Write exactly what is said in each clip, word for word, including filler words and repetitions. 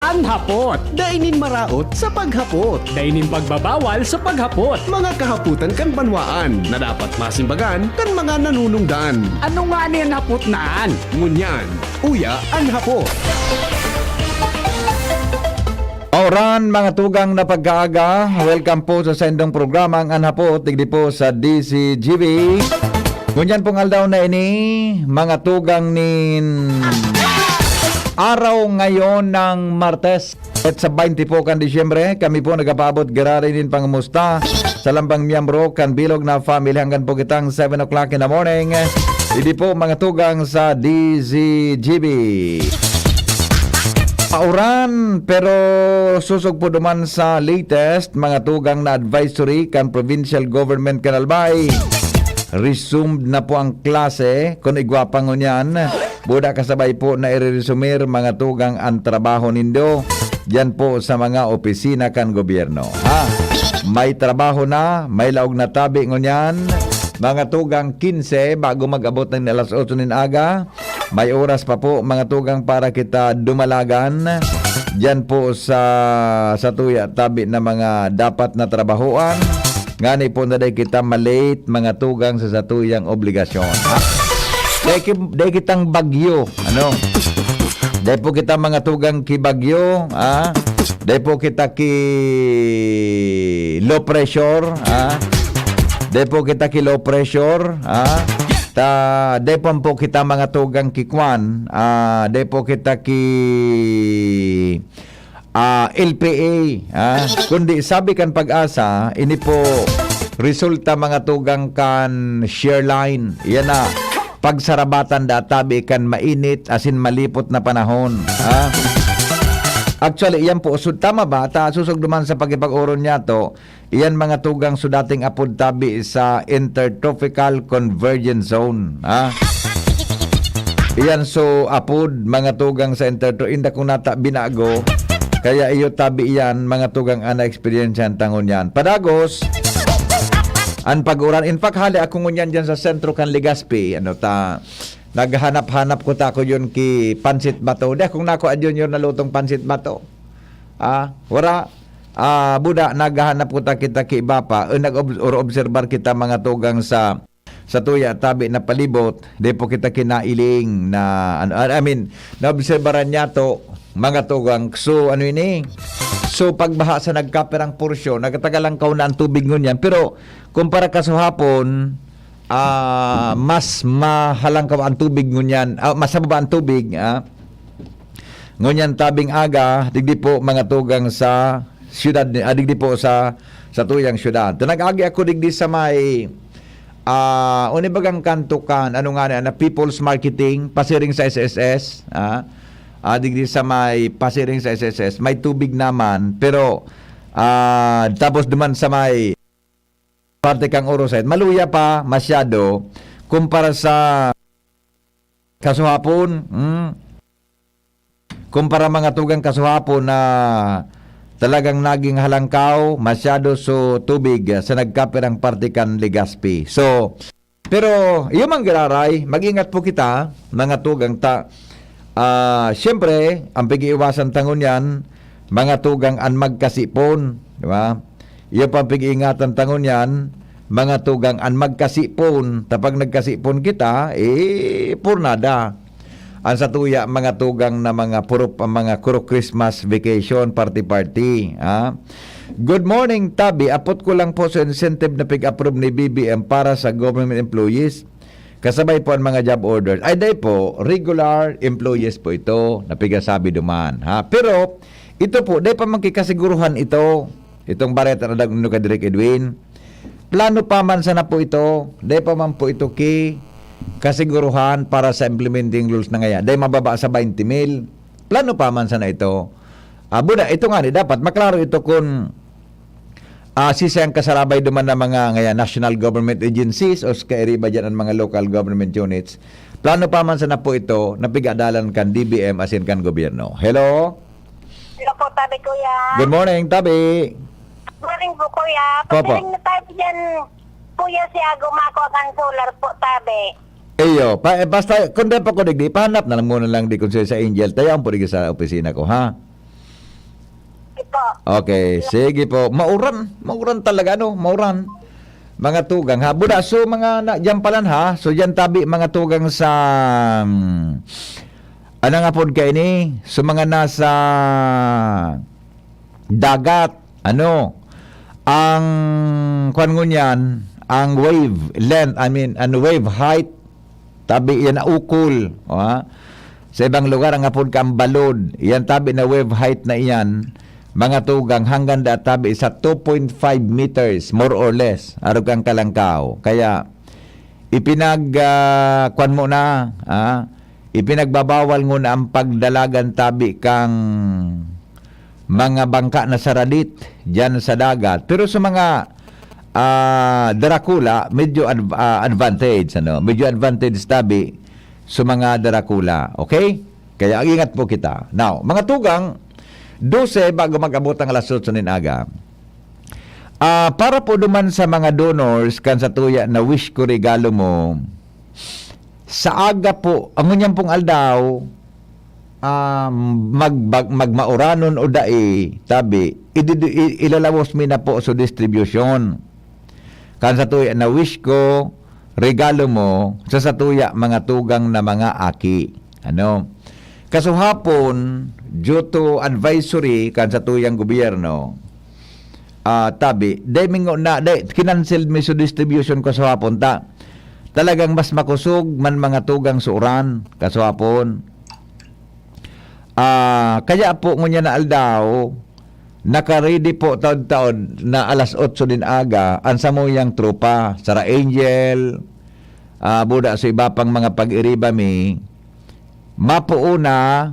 An hapot. Dai nin maraot sa paghapot. Dai nin pagbabawal sa paghapot. Mga kahapotan kan banwaan na dapat masimbagan kan mga nanunungdan. Ano ngani an hapot na an? Ngunyan, uya an hapot. Maoran, mga tugang na pagkaaga, welcome po sa saindong programang An Hapot, digdi po sa D C G B. Ngunyan pong aldaw na ini, mga tugang nin araw ngayon ng Martes. At sa baynte po kan Disyembre, kami po nagapaabot giraray nin pangumusta sa lambang miyembro kan bilog na family hanggang po kitang seven o'clock in the morning. Idi po mga tugang sa D Z G B. Pauran, pero susog po duman sa latest, mga tugang na advisory kan provincial government kan Albay. Resumed na po ang klase, kun igwa pa ngunyan. Buda kasabay po na ireresumir, mga tugang, ang trabaho nindo diyan po sa mga opisina kan gobyerno. Ha? May trabaho na, may laog na tabi ngunyan. Mga tugang, kinse, bago mag-abot ng alas otso nin aga, may oras pa po, mga tugang, para kita dumalagan diyan po sa, sa tuya tabi na mga dapat na trabahoan. Ngani po na dai kita malate, mga tugang, sa satuyang obligasyon. Ha? Dai ki-, dai kitang bagyo, ano? Dai po kita, mga tugang, ki bagyo, ha? Dai po kita ki low pressure, ha? Dai po kita ki low pressure, ha? Ta, dai po, po kita, mga tugang, ki kwan, ah, dai po kita ki ah, L P A, ah. Kundi sabi kan Pag-asa, ini po resulta, mga tugang, kan shear line. Yan na, pagsarabatan da tabi kan mainit asin malipot na panahon, ah. Actually, iyan po, so, tama ba? Ta, susog duman sa pagipag-oron niya to, iyan, mga tugang, so dating apod tabi sa Intertropical Convergence Zone, ha? Iyan so apod, mga tugang, sa Intertro-, inda kung nata binago, kaya iyo tabi iyan, mga tugang, ana eksperyensya ang tangon yan. Padagos, ang pag-uran. In fact, hali ako ngunyan dyan sa sentro kan Legazpi, ano ta, naghanap-hanap ko ta ako yun ki Pansit Bato. Di akong nako a Junior na lutong Pansit Bato. Ah, wara. Ah, buda, naghahanap ko ta kita ki iba pa. Eh, nag-ob-, or obserbar kita, mga tugang, sa, sa tuya, tabi na palibot. Di po kita kinailing na, ano, I mean, naobserbaran niya to, mga tugang. So, ano ini? So, pagbaha sa nagkapirang porsyon, nagkatagal lang kauna ang tubig ngunyan. Pero, kumpara kasuhapon, ah, mas mahalangkaw ang tubig ngunyan, ah, mas mababa ang tubig, ah. Ngunyan tabing aga, digdi po mga tugang sa siyudad ni, ah, digdi po sa, sa tuyang siyudad. Nag-agi ako digdi sa may, ah, uni bagang kanto kan, ano nga na, na People's Marketing, pasiring sa S S S, ah. Ah, digdi sa may pasiring sa S S S, may tubig naman, pero, ah, tapos duman sa may parte kang Orosite, maluya pa masyado kumpara sa kasuhapon, hmm. Kumpara mga tugang kasuhapon na talagang naging halangkaw masyado so tubig sa nagkapirang parte kan Legazpi. So, pero iyo man giraray, mag-ingat po kita, mga tugang ta. Ah, siyempre, ang pag-iiwasan ta ngunyan, mga tugang an magkasipon, di ba? Iyo pang pag-iingatan ta ngunyan, mga tugang an magkasipon. Ta pag nagkasipon kita, eh, purnada. An satuya, mga tugang na mga purop, ang mga kuro Christmas vacation, party-party, ha? Good morning, Tabi. Apot ko lang po sa incentive na pig-approve ni B B M para sa government employees. Kasabay po ang mga job orders. Ay, dai po, regular employees po ito na pigasabi duman, ha? Pero, ito po, dai pa man kikasiguruhan ito. Itong bareta na dagno ka Direk Edwin. Plano pa man sana po ito. Dai pa man po ito ki kasiguruhan para sa implementing rules na ngaya. Dai mababa sa twenty mil. Plano pa man sana ito. Ah, buda, ito nga ni, dapat maklaro ito kun, ah, sisay ang kasarabay duman na mga ngaya national government agencies o sa kairiba dyan ang mga local government units. Plano pa man sana po ito na pigadalan kan D B M asin kan gobyerno. Hello? Hello po, Tabi, Kuya. Good morning, Tabi. Good morning po, Kuya. Papa. Pasiring na tayo dyan, Kuya, si Ago Mako ang solar po, Tabi. Iyo, pa, eh, basta, kung di pa ko digdi, pahanap na lang muna lang di kung sa, sa Angel. Tayo ang purigi sa opisina ko, ha? Okay, sige po. Mauran, mauran talaga, no? Mauran. Mga tugang, ha? Buda, so mga na, dyan pala, ha? So dyan tabi, mga tugang sa, hmm, ano nga pod kaini? So mga nasa dagat, ano? Ang, kwan ngunyan, ang wave length, I mean, ang wave height, tabi yan na ukol, o, ha? Sa ibang lugar, ang apod ka ang balod. Yan tabi na wave height na iyan, mga tugang, hanggang da tabi sa two point five meters, more or less, arog kang kalangkaw. Kaya, ipinag, ah, kwan mo na, ah, ipinagbabawal nguna ang pagdalagan tabi kang mga bangka na saralit diyan sa dagat. Pero sa mga, ah, darakula, medyo adv-, ah, advantage, ano? Medyo advantage tabi sa mga darakula. Okay? Kaya ingat po kita. Now, mga tugang, dose bago mag-abot ang alas otso nin aga. Ah, para po duman sa mga donors, kan sa tuya na wish ko regalo mo, sa aga po, ang ngunyan pong aldaw, ah, mag-, mag-, magmauranon o dai, tabi, ididi-, i-, ilalawos mi na po sa distribusyon. Kan sa tuya na wish ko, regalo mo, sa satuya mga tugang na mga aki. Ano? Kasuhapon, due to advisory kan satuyang gobyerno, ah, tabi, dai mi nguna, dai, kinansel mi sa distribution kasuhapon ta. Talagang mas makosog man mga tugang sa uran kasuhapon. Ah, kaya po ngunyan na aldaw, naka-ready po taod-taod na alas otso nin aga ang samuyang tropa, Sara Angel, ah, buda sa iba pang mga pag-iriba mi, mapuuna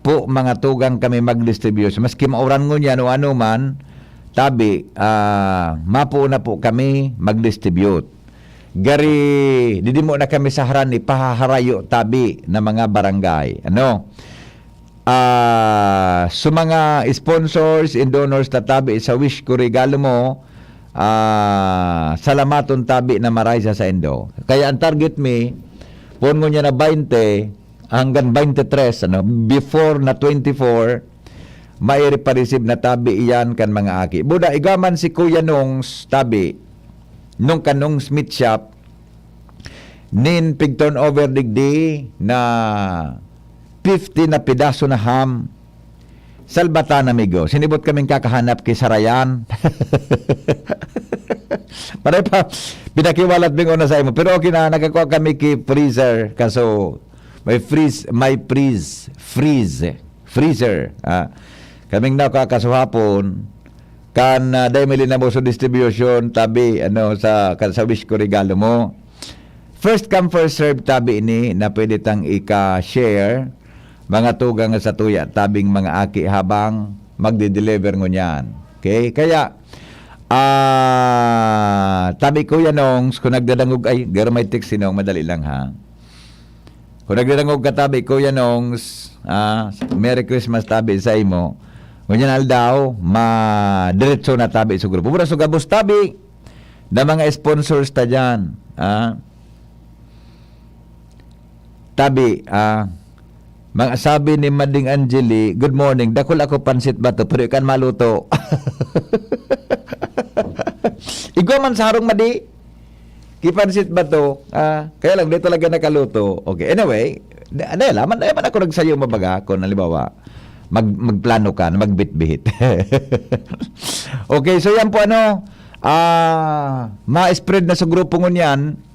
po mga tugang kami mag-distribute. Maski mauran ngunyan o ano man, tabi, ah, mapuuna po kami mag-distribute. Gari, didi mo na kami sa harani, pahaharayo tabi na mga barangay. Ano? Ah, sa mga sponsors and donors na tabi sa wish ko regalo mo, ah, salamaton tabi na maray sa saindo. Kaya ang target mi, puon mo niya na twenty hanggang twenty-three, ano, before na twenty-four, mairepa-receive na tabi iyan kan mga aki. Buda, igwa man si Kuya Nongs tabi, nung kanong Smith Shop, nin pig-turnover digdi na fifty na pedaso na ham. Salbatan, amigo. Sinibot kaming kakahanap ki Sarayan. Pare pa, pinakiwalat ming una sa imo. Pero okay na, nagkakuha kami ki freezer. Kaso, may freeze, may freeze, freeze, freezer. Ah, kaming nakakasuhapon, kan, ah, dai may linabos o distribution, tabi, ano, sa, kan, sa wish ko regalo mo. First come, first serve tabi ini na pwede tang ika-share, mga tugang sa tuya, tabing mga aki habang magde-deliver ngunyan. Okay? Kaya, ah, tabi Kuya Nongs, kung nagdadangog, ay, garo may text si Nong, madali lang ha. Kung nagdadangog ka tabi, Kuya Nongs, ah, Merry Christmas tabi sa imo. Ngunyan aldaw, madiretso na tabi sa grupo. Mura sa gabos tabi, na mga sponsors ta dyan. Ah. Tabi, ah, mga sabi ni Mading Angeli, "Good morning, dakul ako pansit bato, pero ikan maluto." Igwa man sa harong madi, kipansit bato, ah, kaya lang, di talaga nakaluto. Okay, anyway, da-, dahil laman, dahil man ako nagsayo mabaga, kung halimbawa, mag-, magplano ka na magbitbit. Okay, so yan po, ano, ah, ma-spread na sa grupo ngunyan,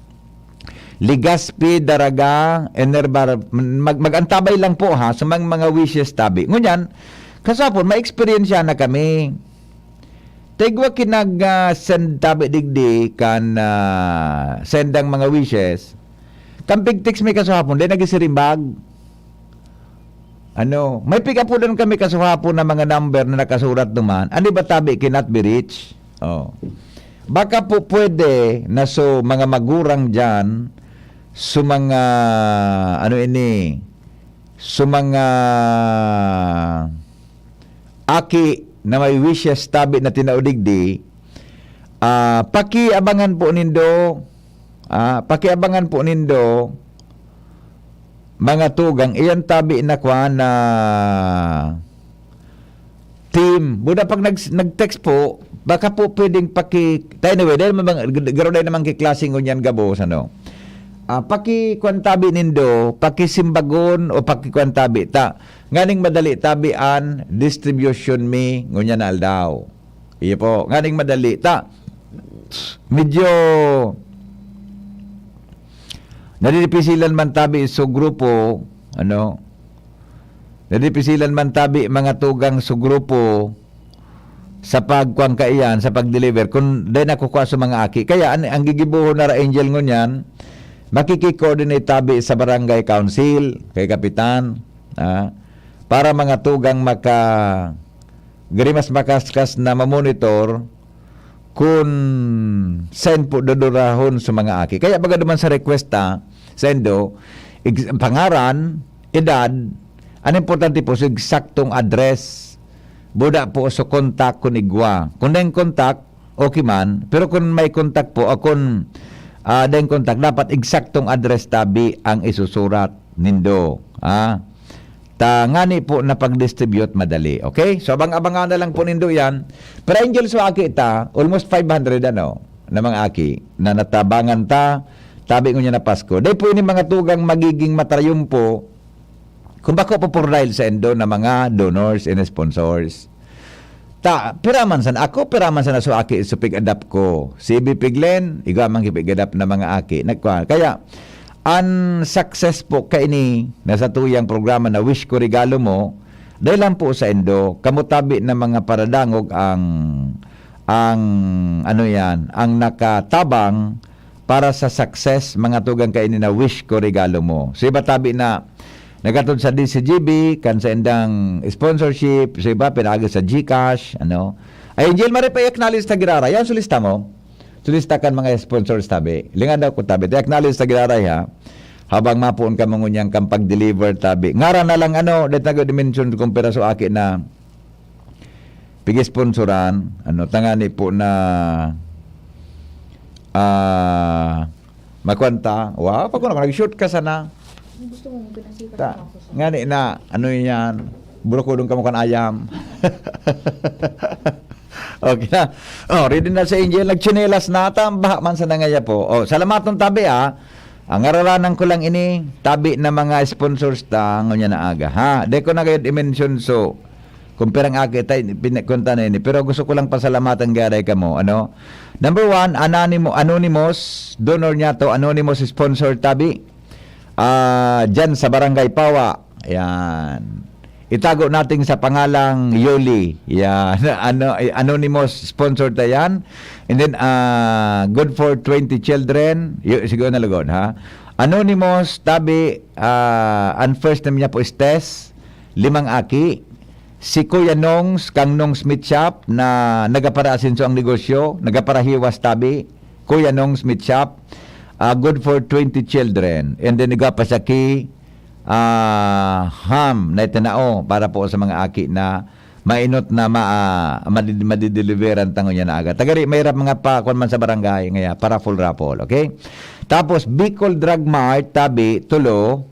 Legazpi, Daraga, Enervar, mag-, mag-antabay lang po ha, sa mga, mga wishes tabi. Ngunyan, kasapon, ma-experience na kami. Taigwa kinag, ah, send tabi digdi kan, ah, send ang mga wishes. Kan pig-text mi kasuhapon, di nagisirimbag. Ano, may pigapudan kami kasuhapon na mga number na nakasurat duman. Ano ba tabi cannot be reached? Oh. Baka po pwede na so mga magurang dyan, so mga, ano ini, so mga aki na may wishes tabi na tinao digdi, ah, pakiabangan po nindo, ah, pakiabangan po nindo, mga tugang, iyan tabi na kwa na Buda pag nag-, nag-text po, baka po pwedeng paki-, ta anyway, dahil naman, garo dahil naman kay klaseng ngunyan gabos, ano. Ah, paki-, kwan tabi nindo, pakisimbagon o paki-, kwan tabi ta. Nganing madali tabi an distribution mi ngunyan na aldaw. Iyo po, nganing madali ta. Medyo nadidipisilan man tabi so grupo, ano, nadipisilan man tabi mga tugang so grupo sa pagkuan kaiyan, sa pag-deliver, kun dai nakukua sa mga aki. Kaya an, ang gigibohon na ra, Angel, ngunyan, makiki-coordinate tabi sa barangay council, kay kapitan, ah, para mga tugang maka-, gari mas makaskas na mamonitor kun saen po dodorahon sa mga aki. Kaya baga duman sa request ta, saindo, ex-, pangaran, edad, ang importante po sa eksaktong address. Buda po sa contact kun igwa. Kung daing contact, okay man. Pero kung may contact po, o kung, ah, daing contact, dapat eksaktong address tabi ang isusurat nindo. Ah. Ta ngani po na pag-distribute madali. Okay? So, abang-abangan na lang po nindo yan. Pero Angel, so aki ta, almost five hundred, ano, na mga aki na natabangan ta, tabi ngunyan na Pasko. Dai po ini mga tugang magiging matarayumpo kung bako po por dahil saindo na mga donors and sponsors. Ta, piraman sana ako, piraman sana so aki so pig-adapt ko. Si Ibi Piglen, igwa man ki pig-adapt na mga aki. Nagkuha. Kaya, an success po kaini na sa tuyang programa na Wish Ko Regalo Mo, dahil lang po saindo, kamo tabi na mga paradangog ang, ang, ano yan, ang nakatabang para sa success, mga tugang kaini na Wish Ko Regalo Mo. So, iba tabi na nagatod sa D C G B, kan sa indang sponsorship, so iba pinaagi sa GCash, ano. Ay, Angel, mari pa i-acknowledge ta giraray. Yan, sulista mo. Sulista kan mga sponsors tabi. Lingan daw ko tabi. I-acknowledge ta giraray, ha. Habang mapuon ka mangunyang kan pag-deliver tabi. Ngaran na lang, ano, dahil taga-dimension kung piraso aki na pig-sponsoran, ano, tangani po na, ah, makwanta. Wow, pag ko naman, nag-shoot ka sana. Gusto mo pinasikat Ta-, ako sa ngani na, ano yan, burukodong ka mo kan ayam. Okay na. Oh, ready na si Angel. Nagtsinelas na. Tambaha man sa nangaya po. Oh, salamaton tabi, ah. Ang araranan ko lang ini, tabi na mga sponsors ta, ngunyan na aga. Ha? Di ko na kayo i-mention, so, kung pirang aki tayo, pinakunta na ini. Pero gusto ko lang pasalamatan garay kamo, ano? Number one, anonimo-, anonymous, donor niya to, anonymous sponsor tabi. Ah, dyan sa Barangay Pawa. Ayan. Itago natin sa pangalang Yoli. Yan. Ano, eh, anonymous sponsor ta yan. And then, ah, good for twenty children. Yo, siguro na lugod, ha? Anonymous, tabi, ah, ang first name niya po is Tess. Limang aki. Si Kuya Nongs, kang Nongs Meat Shop, na nagapara-asenso ang negosyo, nagaparahiwas tabi. Kuya Nongs Meat Shop, ah, good for twenty children. And then, igwa pa siya ki, ah, ham na itinao para po sa mga aki na mainot na ma-, ah, madi-, madideliveran tango niya na aga. Tagari, mahirap mga pa, kwan man sa barangay, ngaya, para full raffle, okay? Tapos, Bicol Drug Mart, tabi, tulo,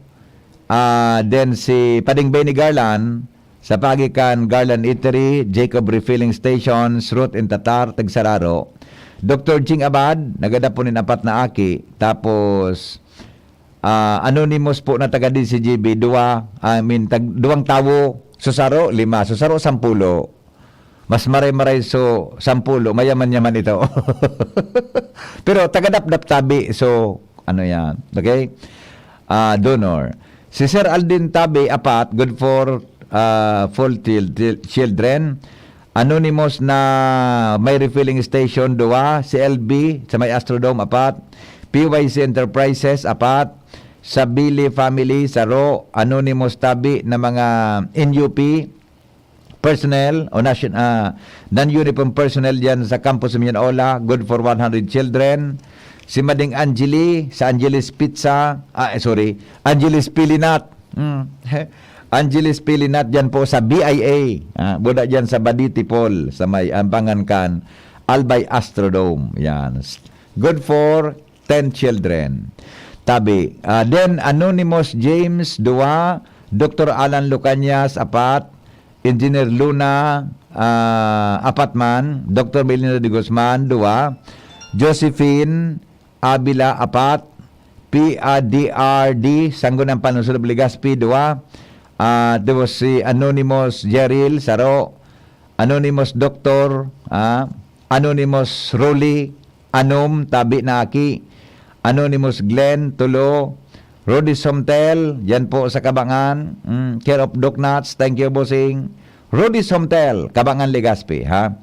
ah, then si Pading Benny Garland, sa paagi kan Garland Eatery, Jacob Refilling Stations, Root and Tatar, Tagsararo. Doktor Jing Abad, nagada po nin apat na aki. Tapos, ah, anonymous po na taga D C G B, duwa, I mean, tag-, duwang tawo, susaro, lima, susaro, sampulo. Mas maray-maray, so, sampulo, mayaman-yaman ito. Pero taga Dapdap tabi, so, ano yan, okay? Ah, donor. Si Sir Aldin Tabi, apat, good for, ah, full til-, til-, children. Anonymous na may refilling station, duwa. Si L B sa may Astrodome, apat. P Y C Enterprises, apat. Sa Bili family, saro. Anonymous Tabi na mga N U P personnel o nation-, ah, non-uniform personnel diyan sa Campus Minola, good for one hundred children. Si Mading Angeli sa Angelis Pizza, ah, eh, sorry, Angelis Pilinat. Hmm. Angelis Pilinat diyan po sa B I A. Ah, buda diyan sa Baditi Paul, sa may Ambangan kan Albay Astrodome. Yan. Good for ten children. Tabi. Ah, then, Anonymous James, duwa. Doktor Alan Lucanias, apat. Engineer Luna, ah, apat man. Doctor Melina de Guzman, duwa. Josephine Avila, apat. P A D R D, Sangguniang Panlungsod of Legazpi, duwa. Ah, tapos si Anonymous Jeril, saro. Anonymous Doctor, ah, Anonymous Rolly, anom, tabi na aki. Anonymous Glenn, tulo. Rudy Somtel, yan po sa Kabangan. Mm, care of Doc Nuts, thank you, bossing. Rudy Somtel, Kabangan, Legazpi, ha?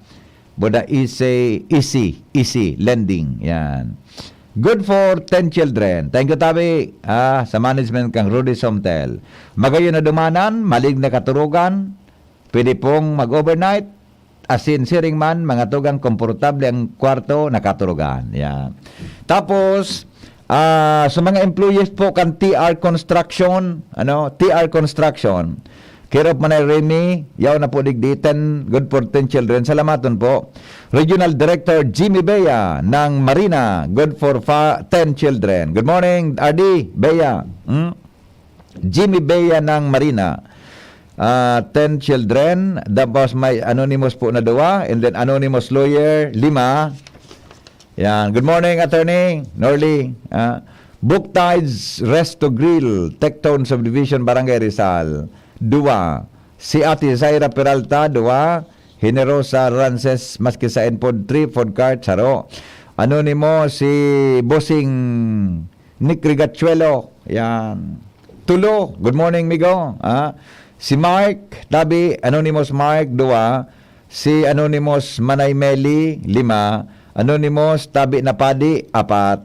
Boda easy, easy, easy lending. Yan. Good for ten children. Thank you, tabi. Ah, sa management kang Rudy Somtel. Magayon na dumanan, malig na katurugan. Pwede pong mag-overnight. Asin siring man, mga tugang komportable ang kwarto, nakaturugan. Yan. Tapos, ah, sa mga employees po kan T R Construction, ano, T R Construction, care of Manay Remy, yaw na po digdi, ten, good for ten children. Salamaton po. Regional Director Jimmy Bea ng Marina, good for fa-, ten children. Good morning, R D Bea. Hmm? Jimmy Bea ng Marina. Ah, ten children. Tapos may anonymous po na duwa. And then anonymous lawyer, lima. Yan. Good morning, Attorney Norly. Ah, Book Tides Resto Grill, Tectone Subdivision, Barangay Rizal. Duwa. Si Ate Zaira Peralta, duwa. Generosa Rances, maski sa Enpod Trip, Food Cart, saro. Anonymous, si Bossing Nick Rigachuelo. Yan. Tulo. Good morning, migo. Ah, si Mark, tabi, Anonymous Mark, duwa. Si Anonymous Manay Meli, lima. Anonymous, tabi na padi, apat.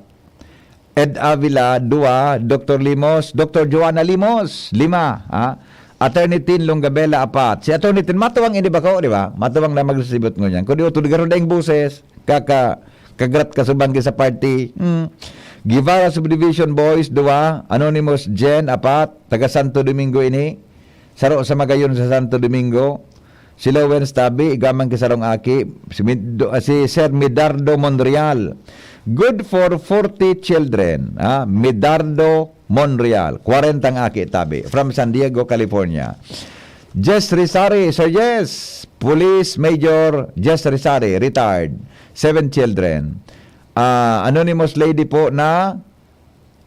Ed Avila, duwa. Doctor Limos, Doctor Joanna Limos, lima. Ah, Attorney Tin Longabela, apat. Si Attorney Tin, matuwang ini bako, di ba? Matuwang na mag-receive ngunyan. Kundi utod garo daing boses, kaka-, kagrat kasubang ki sa party. Hmm. Guevara Subdivision Boys, duwa. Anonymous Jen, apat. Taga Santo Domingo ini. Saro sa Magayon sa Santo Domingo. Si Lawrence Tabi, igwa man ki sarong aki. Si Mid-, do-, ah, si Sir Midardo Monreal. Good for forty children. Ha? Midardo Monreal. Kwarenta ang aki, tabi. From San Diego, California. Jess Risari, Sir Jess. Police Major Jess Risari, retired. Seven children. Ah, anonymous lady po na,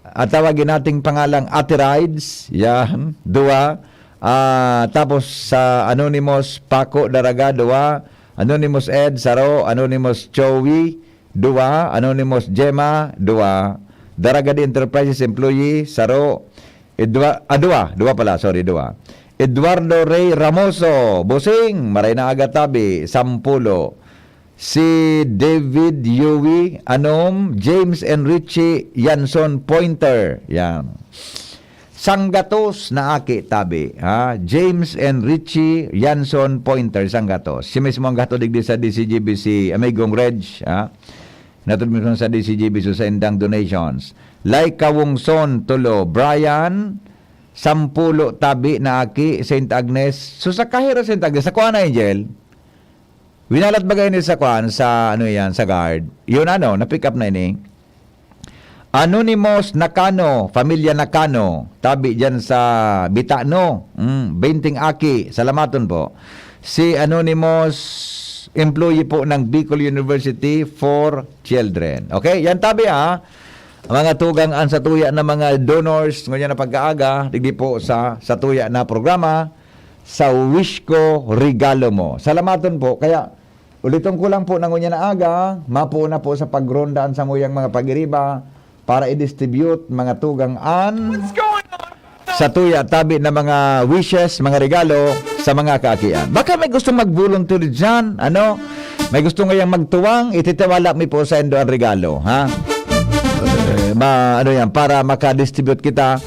ah, tawagin nating pangalang Ate Rides. Yan. Duwa. Ah, tapos sa anonymous Paco Daraga, duwa. Anonymous Ed, saro. Anonymous Joey, duwa. Anonymous Gemma, duwa. Daragad Enterprises employee, saro. Edwa-, ah, duwa. Duwa pala, sorry, duwa. Eduardo Rey Ramoso, Bosing, maray na aga tabi, sampulo. Si David Yui, anom, James and Richie Yanson Pointer. Yan. Sanggatos na aki tabi, ha? James and Richie Yanson Pointer, sanggatos. Si mismo ang gato digdi sa D C G B, si Amigong Reg, ha? Natod mismo sa D C G B, so sa indang donations. Laika Wongson, tulo. Brian, sampulo tabi na aki, Saint Agnes. So, sa kahira Saint Agnes, sa kuan na, Angel? Winalat ba kayo ni sa kuan, sa ano yan, sa guard? Yun ano, na-pick up na ini. Anonymous Nakano, pamilya Nakano, tabi dyan sa Bitano. Mm, benteng aki, salamaton po. Si Anonymous, employee po ng Bicol University for Children. Okay, yan tabi ha. Mga tugang an satuya na mga donors, ngunyan na pag-aaga, digdi po sa satuya na programa, sa Wish Ko Regalo Mo. Salamaton po. Kaya, uliton ko lang po na ngunyan na aga, mapuo na po sa pagronda an samuyang mga pag-iriba para i-distribute mga tugang an satuya tabi na mga wishes, mga regalo sa mga kaakian. Baka may gustong mag-volunteer dyan, ano? May gusto ngayang magtuwang, ititiwala mi po sa indo ang regalo, ha? Eh, ma-, ano yan, para maka-distribute kita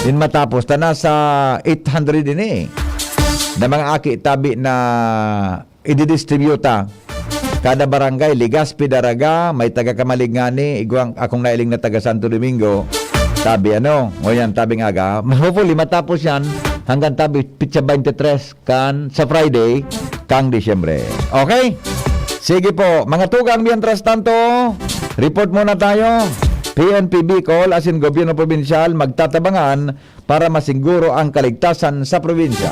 in matapos. Ta nasa eight hundred ini, eh, na mga aki tabi na ididistribute ta. Kada barangay, Legazpi, Daraga, may taga Camalig ngani, igwang akong nailing na taga Santo Domingo. Tabi ano, ngunyan, tabing aga. Hopefully, matapos yan hanggang tabi, pitsa twenty-three kan, sa Friday, kang Disyembre. Okay? Sige po, mga tugang, mientras tanto, report muna tayo. P N P Bicol, asin gobyerno probinsyal, magtatabangan para masiguro ang kaligtasan sa probinsya.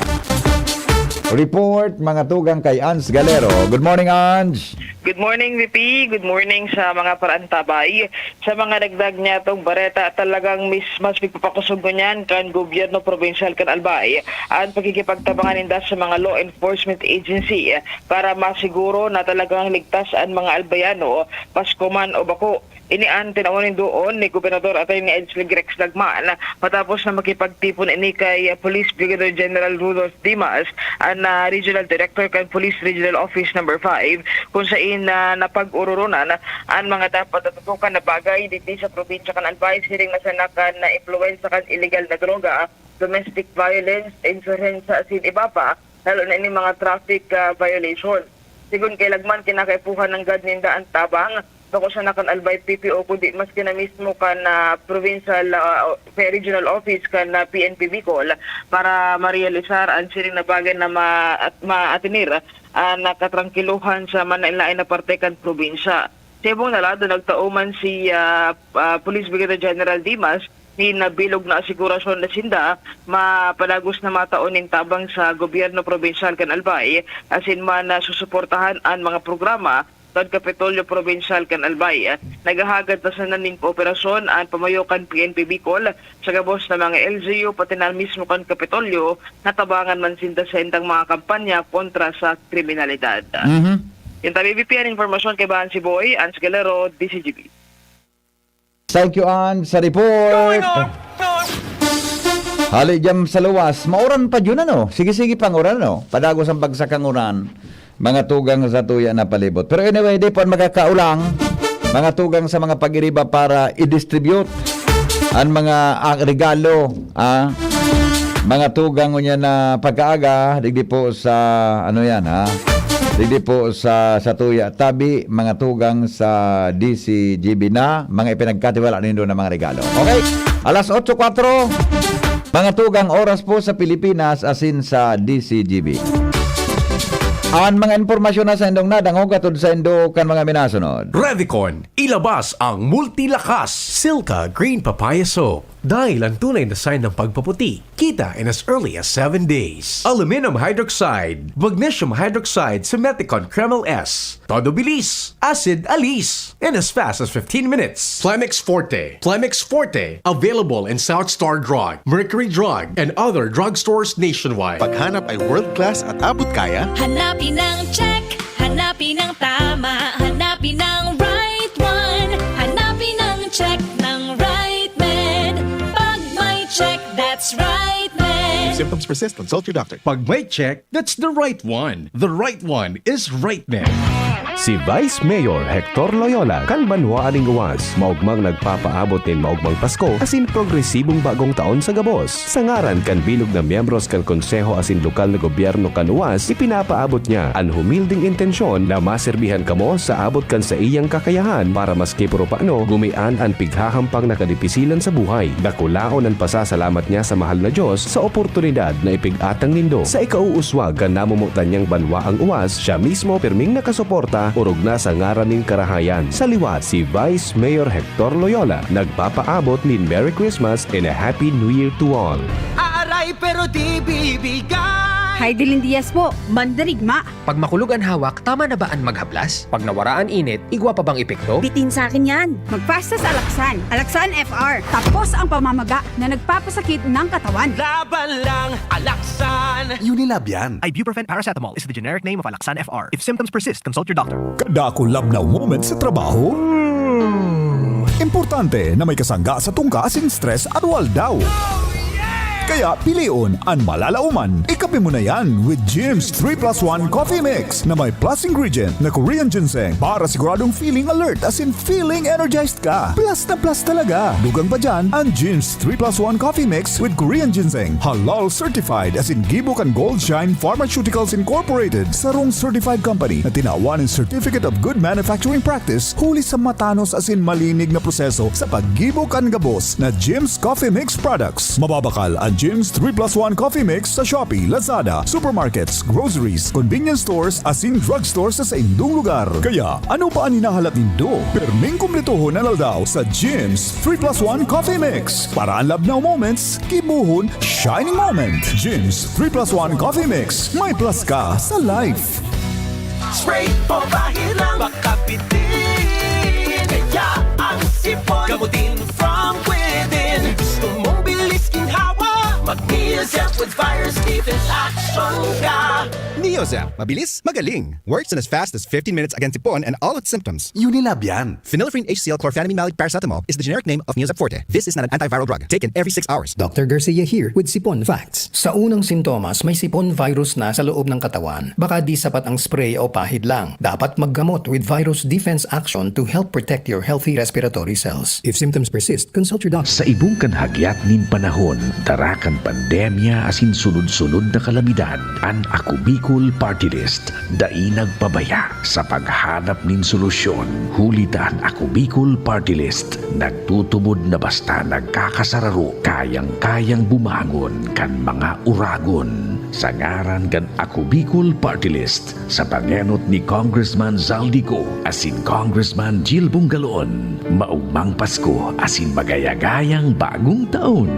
Report, mga tugang kay Ans Galero. Good morning, Ans! Good morning, V P. Good morning sa mga parantabay. Sa mga dagdag niya itong bareta, talagang mis, mas pagpapakusog ngunyan kan gobyerno probinsyal kan Albay ang pagkikipagtabangan ninda sa mga law enforcement agency para masiguro na talagang ligtas ang mga Albayano, Pasko man o bako. Ini an tinawan doon ni Gobernador Attorney Edsley Rex Lagman matapos na makipagtipon ini kay Police Brigadier General Rudolph Dimas, an ah, Regional Director kan Police Regional Office Number five, kung sain na napag-ororonan an mga dapat natutukan na bagay digdi sa probinsya kan Albay, siring na sana kan na impluwensya kan iligal na droga, domestic violence, insurhensya asin iba pa, lalo na ini mga traffic ah, violation. Sigon kay Lagman, kinakaipuhan nanggad ninda an tabang, bako sana kan Albay P P O, kundi maski na mismo kan ah, provincial ah, o regional office kan ah, P N P Bicol para marealisar an siring na bagay na ma, at maatinir an nakatrangkiluhan sa manlaen-laen na parte kan probinsya. Sa ibong na lado, nagtao man si ah, ah, Police Brigadier General Dimas nin nabilog na asigurasyon na sinda mapadagos na matao nin tabang sa gobyerno probinsyal kan Albay, asin man na susuportahan an mga programa kan Kapitolyo Probinsyal kan Albay. Naghahagad na sana nin kooperasyon an pamayo kan P N P Bicol sa gabos na mga L G U, pati na mismo kan Kapitolyo, natabangan man sinda sa indang mga kampanya kontra sa kriminalidad. Mhm. Yan tabi, V P, an impormasyon kay Bahan si Boy, Ans Galero, D C G B. Thank you, An, sa report. Hali dyan sa luwas. Mauran pa dyan, ano? Sige-sige pang uran, ano? Padagos ang bagsak ang uran. Mga tugang sa tuya na palibot. Pero anyway, di po magkakaulang. Mga tugang sa mga pag-iriba para i-distribute ang mga ah, regalo, ah, mga tugang niya na pagkaaga, digdi po sa, ano yan, ha? Digdi po sa, sa tuya, tabi, mga tugang sa D C G B na, mga ipinagkatiwala nindo na mga regalo. Okay? Alas otso kwatro, mga tugang oras po sa Pilipinas, asin sa D C G B. An mga impormasyon na sa indong nadangog atod sa indo kan mga minasunod. Revicon, ilabas ang multilakas Silka Green Papaya Soap. Dahil ang tunay na sign ng pagpaputi, kita in as early as seven days. Aluminum hydroxide, magnesium hydroxide, Simeticone Kremel S. Todo bilis, acid alis, in as fast as fifteen minutes. Plemex Forte. Plemex Forte, available in South Star Drug, Mercury Drug, and other drugstores nationwide. Paghanap ay world class at abot kaya? Hanapin ang check, hanapin ang tama, hanapin ang right one. Hanapin ang check ng right med. Pag may check, that's right med. If symptoms persist, consult your doctor. Pag may check, that's the right one. The right one is right med. Si Vice Mayor Hector Loyola kan banwaan nin Uwas, maogmang nagpapaabot nin maogmang Pasko asin progresibong bagong taon sa gabos. Sa ngaran kan bilog na miyembros kan Konseho asin lokal na gobyerno kan Uwas, ipinapaabot niya an humilding intensyon na maserbihan kamo sa abot kan saiyang kakayahan para maski puro paano gumian an pighahampang na kadipisilan sa buhay. Dakulaon an pasasalamat niya sa mahal na Diyos sa oportunidad na ipig-atang nindo sa ikauuswag kan namomotan niyang banwaang Uwas. Siya mismo pirming nakasuporta, orog na sa ngaran nin karahayan. Sa liwat, si Vice Mayor Hector Loyola nagpapaabot nin Merry Christmas and a Happy New Year to all. Aaray pero di bibigay. Hi, Dilin Diaz po. Mandarigma. Pag makulog an hawak, tama na ba an maghaplas? Pag nawara an init, igwa pa bang epekto? Bitin sa akin yan. Magpasta sa Alaksan. Alaksan F R. Tapos ang pamamaga na nagpapasakit ng katawan. Laban lang, Alaksan. Unilab yan. Ibuprofen paracetamol is the generic name of Alaxan F R. If symptoms persist, consult your doctor. Kadakul labnaw moment sa trabaho? Importante na may kasangga sa tungka asin stress anual daw. Kaya pilion an malalaoman. Ikape mo na yan with Jim's three plus one Coffee Mix na may plus ingredient na Korean ginseng para siguradong feeling alert asin feeling energized ka. Plus na plus talaga. Dugang pa dyan, an Jim's three plus one Coffee Mix with Korean ginseng. Halal certified asin gibo kan Gold Shine Pharmaceuticals Incorporated, sarong certified company na tinawan nin Certificate of Good Manufacturing Practice huli sa matanos asin malinig na proseso sa paggibo kan gabos na Jim's Coffee Mix products. Mababakal an Jim's three plus one Coffee Mix sa Shopee, Lazada, supermarkets, groceries, convenience stores, asin drugstore sa saindong lugar. Kaya, ano pa an hinahalat nindo? Perming kumpletohon an aldaw sa Jim's three plus one Coffee Mix. Para an labnaw moments, gibohon shining moment. Jim's three plus one Coffee Mix. May plus ka sa life. Spray o bahid lang makabitin. Kaya ang sipon gamutin from within. Gusto mong bilis ginhawa? Mag-Neozep with virus defense action ka. Neozep. Mabilis, magaling. Works in as fast as fifteen minutes against sipon and all its symptoms. Unilab yan. Phenylephrine H C L chlorphenamide paracetamol is the generic name of Neozep Forte. This is not an antiviral drug. Taken every six hours. Doctor Garcia here with Sipon Facts. Sa unang sintomas, may sipon virus na sa loob ng katawan. Baka di sapat ang spray o pahid lang. Dapat maggamot with virus defense action to help protect your healthy respiratory cells. If symptoms persist, consult your doctor. Sa ibong kan hagyat nin panahon, dara kan pandemya asin sunod-sunod na kalamidad, an Ako Bicol Party List dai nagpabaya sa paghanap nin solusyon. Huli ta an Ako Bicol Party List nagtutubod na basta nagkakasararo, kayang-kayang bumangon kan mga uragon. Sa ngaran kan Ako Bicol Party List, sa pangenot ni Congressman Zaldy Co asin Congressman Jil Bongalon, maugmang Pasko asin magayagayang Bagong Taon!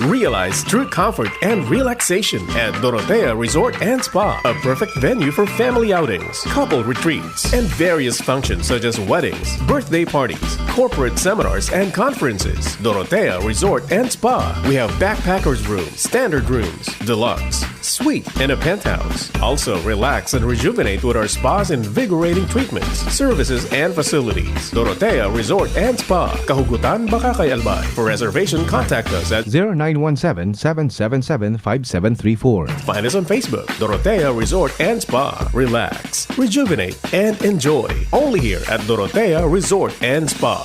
Realize true comfort and relaxation at Dorotea Resort and Spa, a perfect venue for family outings, couple retreats, and various functions such as weddings, birthday parties, corporate seminars, and conferences. Dorotea Resort and Spa. We have backpackers room, standard rooms, deluxe, suite, and a penthouse. Also, relax and rejuvenate with our spa's invigorating treatments, services, and facilities. Dorotea Resort and Spa, Kahugutan, Bacacay, Albay. For reservation, contact us at zero nine one seven, seven seven seven, five seven three four. Find us on Facebook, Dorotea Resort and Spa. Relax, rejuvenate, and enjoy. Only here at Dorotea Resort and Spa.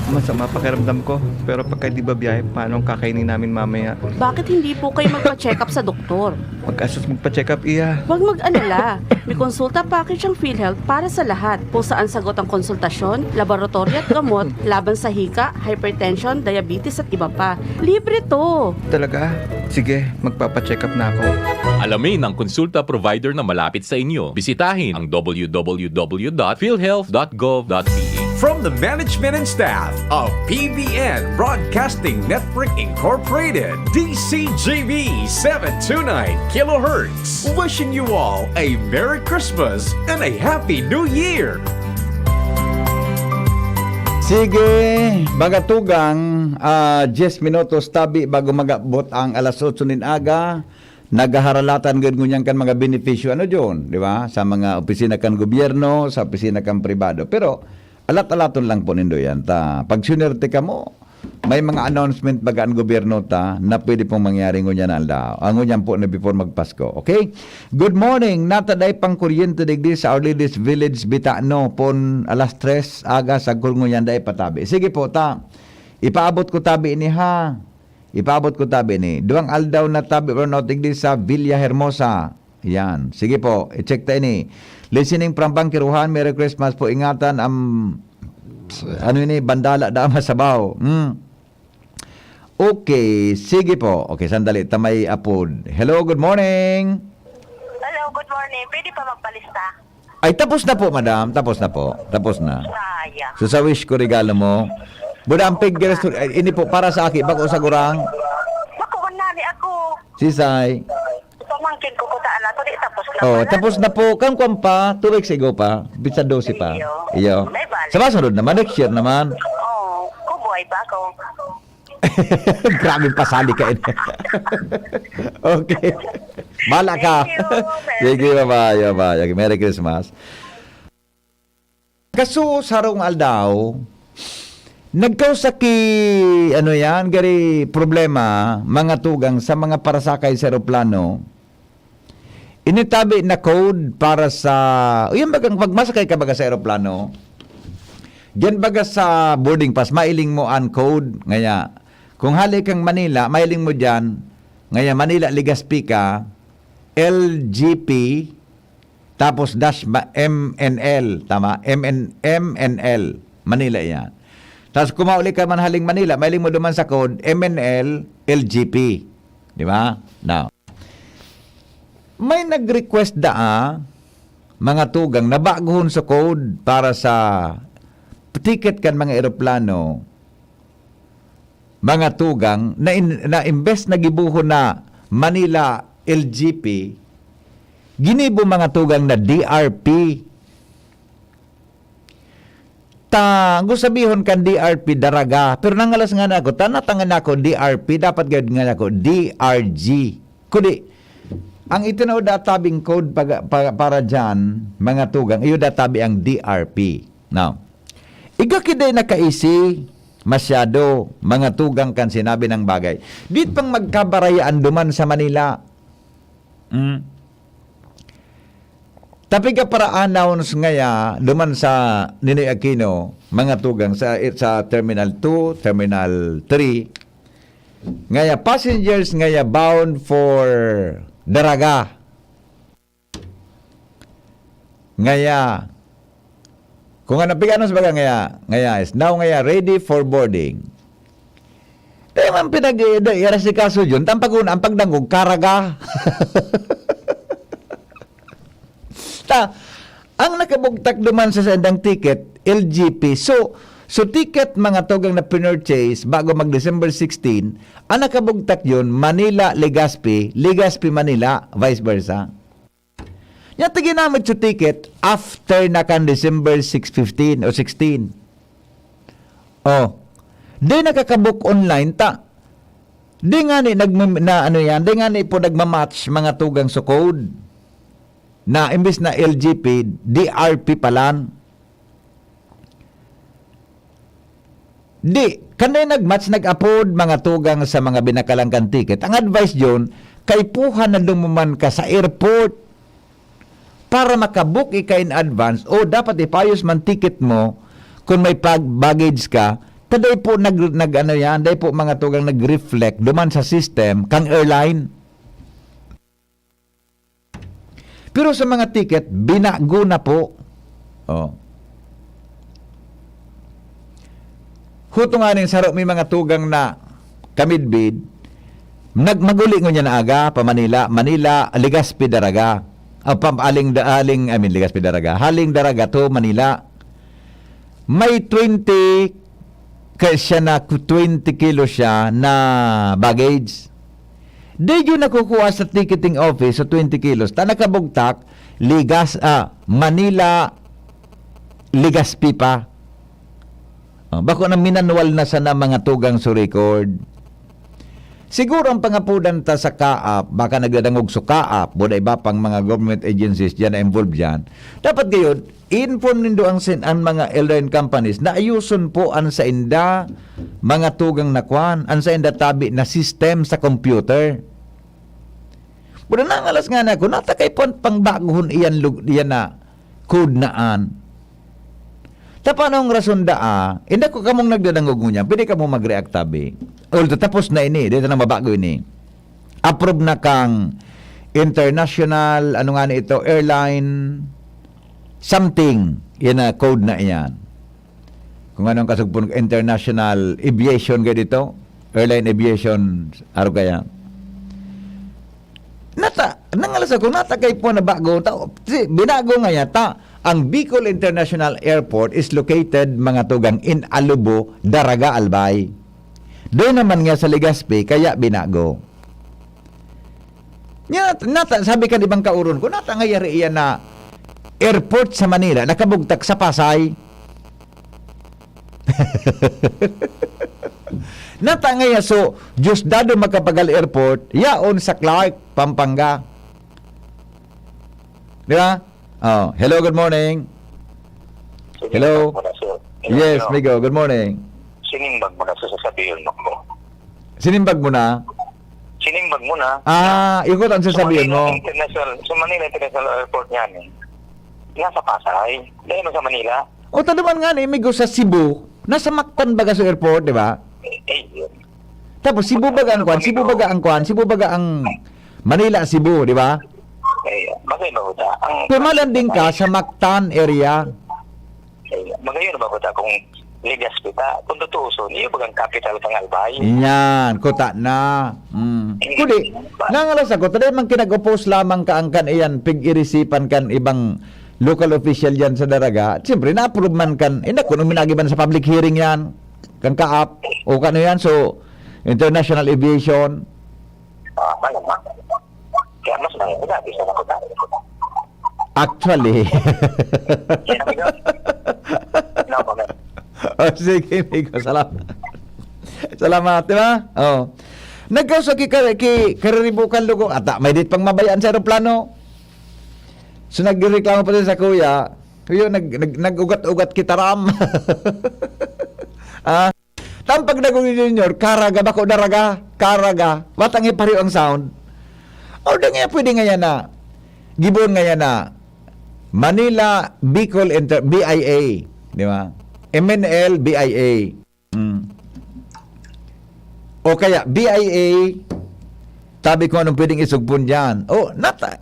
Masama pakiramdam ko, pero pagka di ba biyahe, paano ang kakainin namin mamaya? Bakit hindi po kayo magpa-check up sa doktor? Mag-assess magpa-check up, iya. Huwag mag-alala. May konsulta package ang PhilHealth para sa lahat. Kung saan sagot ang konsultasyon, laboratory at gamot, laban sa hika, hypertension, diabetes at iba pa. Libre to! Talaga? Sige, magpapacheck up na ako. Alamin ang konsulta provider na malapit sa inyo. Bisitahin ang w w w dot philhealth dot gov dot p h. From the management and staff of P B N Broadcasting Network Incorporated, D C G B seven two nine kilohertz, wishing you all a Merry Christmas and a Happy New Year! Sige, mga tugang, ah, diyes minutos tabi bago mag-abot ang alas otso nin aga. Naghaharalatan gud ngunyan kan mga benepisyo, ano, John, di ba? Sa mga opisina kan gobyerno, sa opisina kan pribado. Pero alat-alaton lang po nindo yan. Ta, pag sinwerte kamo, may mga announcement baga ang gobyerno ta na pwede pong mangyari ngunyan na aldaw. Ang ngunyan po na before magpasko. Okay? Good morning. Nataday pang kuryente digdi sa Our Lady's Village, Bitano. Pon alas tres aga, sagkol ngunyan dai patabi. Sige po, ta. Ipaabot ko tabi ini, ha. Ipaabot ko tabi ini. Duwang aldaw na tabi brownout digdi sa Villa Hermosa. Yan. Sige po, i-check ta ini. Listening from Bangkiruhan, Merry Christmas po. Ingatan ang, ano ini, bandala da masabaw. Hmm. Okay, sige po. Okay, sandali. Ta may apod. Hello, good morning. Hello, good morning. Pwede pa magpalista? Ay, tapos na po, madam. Tapos na po. Tapos na. Sayang. So, sa wish ko, regalo mo. Buda ang pig, ay, ini po, para sa aki, bako sa gurang. Bako, wala ni ako. Sisay. Pamangkin ko ko taan ato, di tapos na Oh, pala. Tapos na po. Kang kwan pa, two weeks ago pa. Bitsa dose pa. Iyo. Iyo. May balik. Sa masunod naman, next year naman. Oh, kuboy ba ako? Grabe pasali ka ini. Okay. Bala ka. Thank you. Sige, bye-bye, bye-bye. Okay, Merry Christmas. Kaso, sarong aldaw, nagkausaki, ano yan, gari problema, mga tugang sa mga parasakay sa eroplano. Initabi na code para sa, o yan bagang pagmasakay ka baga sa eroplano, diyan baga sa boarding pass, mailing mo ang code. Ngaya, kung hali kang Manila, mailing mo diyan. Ngaya, Manila, Legazpi ka, L G P, tapos dash ma- M N L, tama? M N, M N L, Manila yan. Tas kumauli ka man haling Manila, mahiling mo duman sa code, M N L, L G P. Di ba? Now, may nag-request daa, mga tugang, na baguhon sa code para sa ticket kan mga eroplano, mga tugang, na in-, na imbes na gibohon na Manila L G P, ginibo, mga tugang, na D R P. Ta, ang sabihon kan D R P, Daraga. Pero nangalas nga na ako, ta, natangan na ako, D R P, dapat gayud nga na ako, D R G. Kundi, ang itinao da tabing code pa, pa, para dyan, mga tugang, iyo da tabi ang D R P. Now, igwa ki dai nakaisi masyado, mga tugang, kan sinabi ng bagay. Di pang magkabarayaan duman sa Manila. Mm. Tapi ka para announce ngaya duman sa Ninoy Aquino, mga tugang, sa, sa Terminal two, Terminal three, ngaya passengers ngaya bound for Daraga. Ngaya, kung ano, pig-ano sa baga ngaya, ngaya is now ngaya ready for boarding. Kaya man pinag-, eh, da-, iarasikaso yun, ta ang pag-una, ang pagdangog, karaga. Ta, ang nakabugtak duman sa saindang ticket, L G P. So, so ticket, mga tugang, na pinurchase bago mag December sixteen, ang nakabugtak yun, Manila, Legazpi, Legazpi, Manila, vice versa. Nya, ta ginamit sa ticket after na kan December six, fifteen o sixteen. Oh, di nakakabook online ta. Di nga ni nagmam-, na ano yan, di nga ni po nagmamatch, mga tugang, sa code na imbis na L G P, D R P palan. Di, kanay nagmatch, nag-apod, mga tugang, sa mga binakalan kan ticket. Ang advice diyon, kaipuhan na dumuman ka sa airport para makabook ika in advance o dapat ipayos man ticket mo kung may pag-, baggage ka. Ta dai po nag-, nag-, ano yan, dai po, mga tugang, nag-reflect duman sa system kang airline. Pero sa mga ticket, binago na po. Oh. Huto nganing saro mi mga tugang na kamidbid, nag-, mag-uli ngunyan na aga pa Manila, Manila, Legazpi, Daraga. Ah, pa, aling, da-, aling, I mean, Legazpi, Daraga. Haling Daraga to Manila. May twenty, kaya siya na ku-, twenty kilos siya na baggage. Di yun nakukuha sa ticketing office sa twenty kilos. Ta nakabugtak, Ligas-, ah, Manila, Legazpi pa. Oh, bako na minanwal na sana mga tugang sa record. Siguro ang pangapudan ta sa kaap, baka nagdadangog sa kaap, o iba pang mga government agencies diyan na involved diyan. Dapat gayud, i-inform nindo ang sin-, ang mga airline companies na ayuson po ang sainda mga tugang na kwan, ang sainda tabi na system sa computer. Pero nangalas nga na ako, natakay po ang pangbaguhon iyan lug-, iyan na code naan. Ta paano ang rason daa? Inda ko kamong nagdadangog ngunyan, pwede kamo mag-react tabi. Although tapos na ini, dito na mabago ini. Approve na kang international, ano nga ni ito, airline, something. Yan na, code na iyan. Kung anong kasugpon, international aviation ka dito, airline aviation, aro kaya. Nata, nangalas ako, nata kay po na bago. Ta, si, binago nga yata, ang Bicol International Airport is located, mga tugang, in Alubo, Daraga, Albay. Doon naman nga sa Legazpi, kaya binago. Nya, nata, sabi kan ibang kaoron ko, nata nga yari iyan na airport sa Manila, nakabugtak sa Pasay. Nata nga iya, so, Diosdado Macapagal Airport, yaon sa Clark, Pampanga. Di ba? Oh, hello, good morning. Hello? Sinimbag mo na, sir. Hello, yes, hello. Migo, good morning. Sinimbag mo na sa sasabihin mo ko. Sinimbag mo na? Sinimbag mo na. Ah, ikot ang Sa sasabihin Manila mo. International, sa Manila International Airport nga ni, nasa Pasay. Dahil mo sa Manila. O, taduman nga ni, migo, sa Cebu. Nasa Mactan baga sa airport, di ba? Eh, eh, yun. Tapos, Cebu baga ang kwan, Cebu baga ang kwan, Cebu baga ang Manila, Cebu, di ba? Eh, magay mo ta. Ang Pumalanding ka sa Mactan area. Eh, magayon ba ko ta kung Legazpi ta, kung tutuuson, iyo bagang capital kan Albay. Yan, kuta na. Mm. Kundi, nangalas ako, taday man kinag-oppose lamang ka ang kan iyan, pig-irisipan kan ibang local official yan sa Daraga. Siyempre, na-approve man kan, hindi ko nung minagiban sa public hearing yan, kan kaap, o kano yan, so, International Aviation. Ah, malamang. Kaya mas mahirap, isa na ko tayo. Actually. Yan, amigo. No comment. Oh, sige, amigo. Salamat. Salamat, di ba? Oh. Nagkausa ki, ki kariribukan lugo. Ata, may dit pang mabayaan sa aeroplano. So, nagreklamo pa din sa kuya. Kuya, nag, nag, nag-ugat-ugat kita ram. Ah, tampag na Junior, karaga, bako daraga, karaga. Watang ipariw ang sound. O, da nga pwede nga yan na. Gibon nga yan na. Manila, Bicol, Inter, B I A. Di ba? M N L, B I A. Mm. O kaya, B I A, tabi ko anong pwedeng isugpon dyan. O, nata,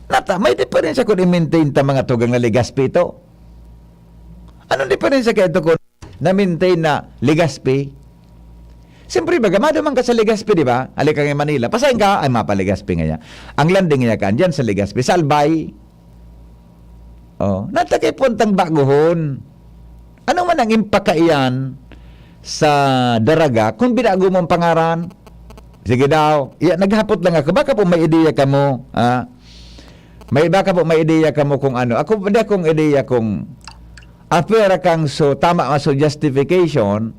nata, may diferensya kung i-maintain ta mga tugang na Legazpi ito. Anong diferensya kaya ito kung na-maintain na Legazpi? Siyempre, baga, maduman ka sa Legazpi, di ba? Ali ka ngaya Manila. Pasain ka, ay, mapa Legazpi ngaya. Ang landing ngaya ka, andyan sa Legazpi. Sa Albay. Oh, natagay puntang baguhon. Ano man ang impakaiyan sa Daraga kung binago mo ang pangaran? Sige daw. Iya, naghapot lang ako. Baka po may ideya kamo, ha? May, baka po may ideya kamo kung ano. Ako, hindi akong ideya kung apera kang so, tama nga so justification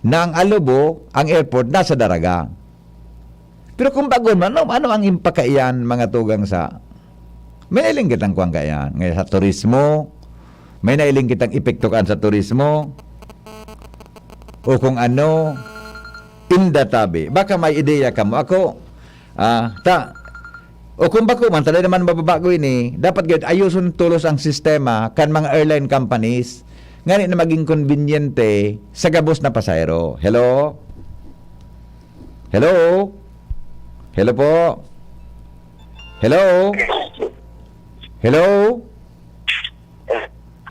na ang Alubo, ang airport, nasa Daraga. Pero kung bago man, ano, ano ang impakaiyan, mga tugang sa, may nailing kitang kuwan kaiyan, ngayon sa turismo, may nailing kitang epekto kaan sa turismo, o kung ano, inda tabi. Baka may ideya kamo. Ako, ah, ta, o kung bako man, talay naman mababago ini, dapat gayud ayuson tolos ang sistema kan mga airline companies, ngani na maging konbinyente sa gabos na pasahero. Hello? Hello? Hello po? Hello? Hello?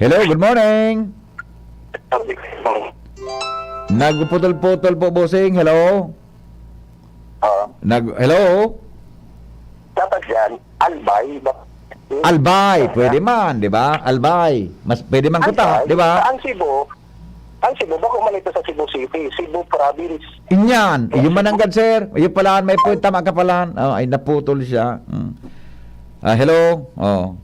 Hello, good morning. Nagputol-putol po, bossing. Hello? Oo. Nag Hello? Dapat yan, Albay. Albay, pwede man, di ba? Albay. Mas pwede man kuta, Albay, di ba? Ang Cebu, ang Cebu, bako man ito sa Cebu City, Cebu Province. Inyan, iyo mananggad, sir. Iyo pala, may point, tama ka pala. Oh, ay, naputol siya. Mm. Ah, hello? Oh.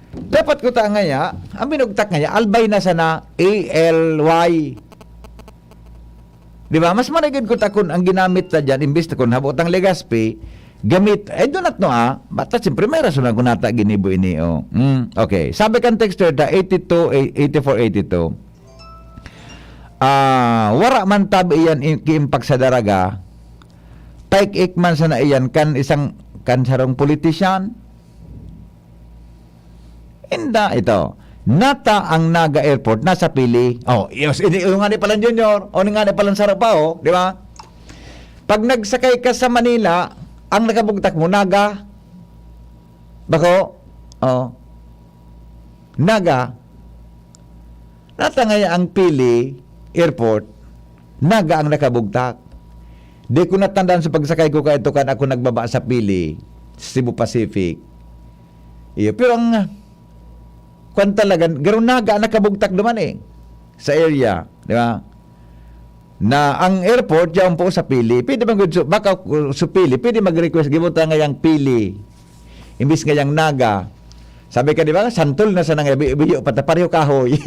Dapat kuta ngaya, ang binugtak ngaya, Albay na sana, A L Y. Di ba? Mas marigid kuta kun ang ginamit ta dyan, imbis na kun habo tang Legazpi, gamit, I do not know, ah. Basta, siyempre, may rason na kung nata ginibo ini, oh. Mm, okay. Sabi kan texter ta, eighty-two, eighty-four, eighty-two. Ah, wara man tab iyan i-, kiimpak sa Daraga. Paik-ik man sana iyan kan isang, kan sarong politician. Inda ito. Nata ang Naga Airport, nasa Pili. Oh, yes, ini, yung nga ni palang Junior, o nga ni palang Saro pa, oh, di ba? Pag nagsakay ka sa Manila, ang nakabugtak mo, Naga. Bako? Oh. Naga. Nata ngaya ang Pili Airport, Naga ang nakabugtak. Di ko natandaan sa pagsakay ko kaya ito kan ako nagbaba sa Pili, Cebu Pacific. Iyo, pero ang, ah, kwan talaga, garo Naga ang nakabugtak duman eh, sa area, di ba? Na ang airport, yaon po sa Pili. Pwede man gud su-, baka, uh, sa Pili, pwede mag-request, gibo ta ngayang Pili. Imbis ngayang Naga. Sabi ka, di ba? Santol na sa nang bi-, biyo, pata pareho kahoy.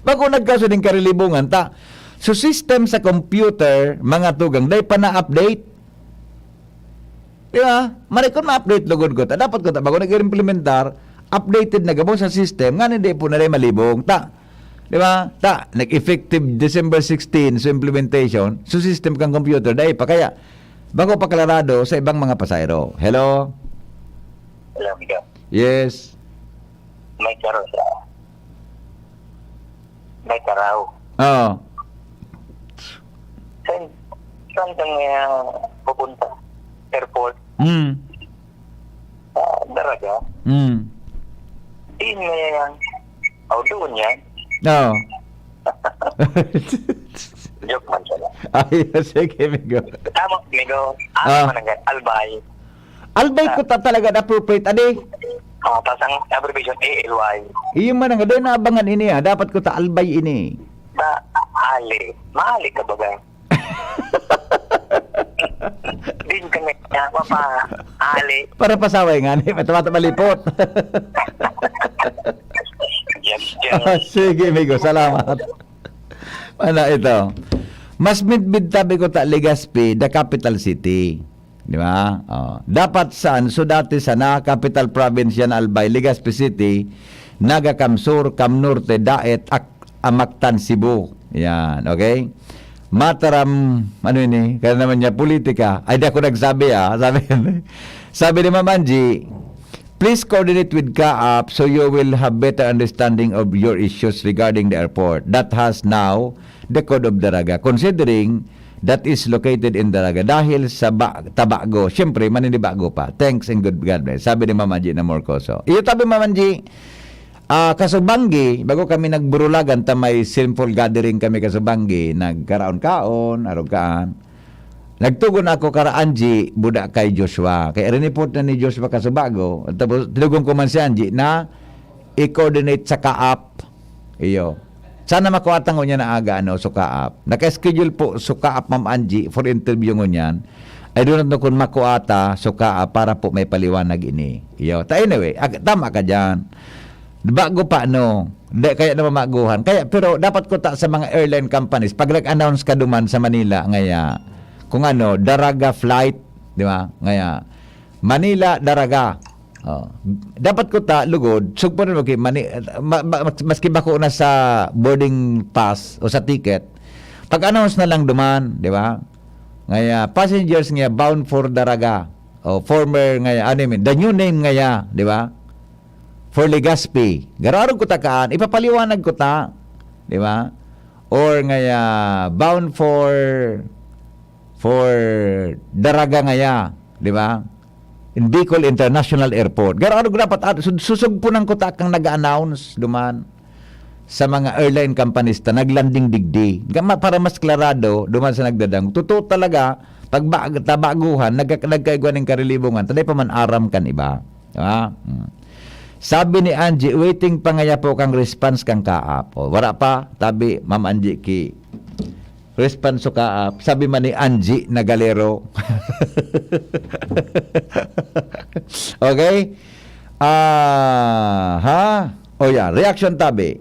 Bago nagkaso din karilibungan, ta, so system sa computer, mga tugang, dahil pa na-update. Di ba? Maray ko na-update lugod ko. Ta, dapat ko ta, bago nag-implementar, updated na gabos sa system, nga hindi po na rin malibong. Ta, di ba? Ta, nag-effective December sixteen, so implementation, so system kang computer, dahil pa kaya, bago pa klarado sa ibang mga pasahero. Hello? Alam ka, Yes. may karo siya. May karaw. Oo. Saan, saan kang uh, pupunta? Airport? Mm. Ah, Daraga? Mm. Yun nga yan. Oh, doon yan. No. Joke man siya. Ay, sige, amigo. Tama, amigo. Ah. Ah, mananggal. Albay. Albay ko ta talaga na appropriate, adi. Oh, tapos ang abbreviation, A L Y. Iyo man ang dahil naabangan ini, ha. Dapat ko ta albay ini. Na, ali. Maali ka ba, ba? Din ka nga, mapa, ali. Para pasaway nga, ni mata-mata malipot. Yan, yan. Ah, sige, amigo. Salamat. Ano ito? Mas midbid tabi ko ta Legazpi, the capital city. Di ba? Oh. Dapat saan? So dati sana, capital province yan, Albay, Legazpi City, Naga Kamsur, Kamnorte, Daet, Ak-, Amaktan, Cebu. Yan, okay? Mataram, ano ini? Kaya naman niya, politika. Ay, di ako nagsabi, ah. Sabi, sabi ni Ma'am Angie, please coordinate with CAAP so you will have better understanding of your issues regarding the airport that has now the Code of Daraga, considering that is located in Daraga. Dahil sa ba- Tabago, siyempre, maninibago pa. Thanks and good God bless. Sabi ni Ma'am Angie na Morcoso. Iyo tabi, Ma'am Angie, ah, Kasubanggi, bago kami nagburulagan ta may sinful gathering kami Kasubanggi, nagkaraon-kaon, arog kaan. Nagtugon ako kara Angie, buda kay Joshua. Kaya rinipot na ni Joshua Kasubago. Tapos tinugon ko man si Angie na i-coordinate sa CAAP. Iyo. Sana makuha ta ngunyan na aga, ano, so CAAP. Naka-schedule po so CAAP, Ma'am Angie, for interview ngunyan. Ay doon na kun makuha ta so CAAP para po may paliwanag ini. Iyo. Ta anyway, ag- tama ka dyan. Bago pa, no? Di, kaya na mamaguhan. Kaya, pero dapat ko ta sa mga airline companies, pag nag-announce ka duman sa Manila, ngaya, kung ano, Daraga flight, di ba? Ngaya, Manila, Daraga. Oh. Dapat ko ta, lugod, sugpo na, okay, mani, ma, ma, mas- maski bako na sa boarding pass o sa ticket, pag-announce na lang duman, di ba? Ngaya, passengers nga bound for Daraga, o former ngaya, ano yun, the new name ngaya, di ba? For Legazpi. Gararog ko ta kaan, ipapaliwanag ko ta, di ba? Or ngaya, bound for, for Daraga ngaya, di ba? In Bicol International Airport. Gararog dapat, at, su- susugpunan ko ta kang nag-announce, duman sa mga airline companies ta naglanding digdi. Gama para mas klarado, duman sa nagdadangog. Totoo talaga, pag ba- tabaguhan, nagka- nagkaigwa ning karilibungan, taday pa man aram kan iba. Di ba? Hmm. Sabi ni Angie, waiting pa ngaya po kang response kang CAAP. O, wala pa, tabi, Ma'am Angie, ki response so CAAP. Sabi man ni Angie Nagalero. Okay? Ah, ha? Oh yeah, reaction tabi.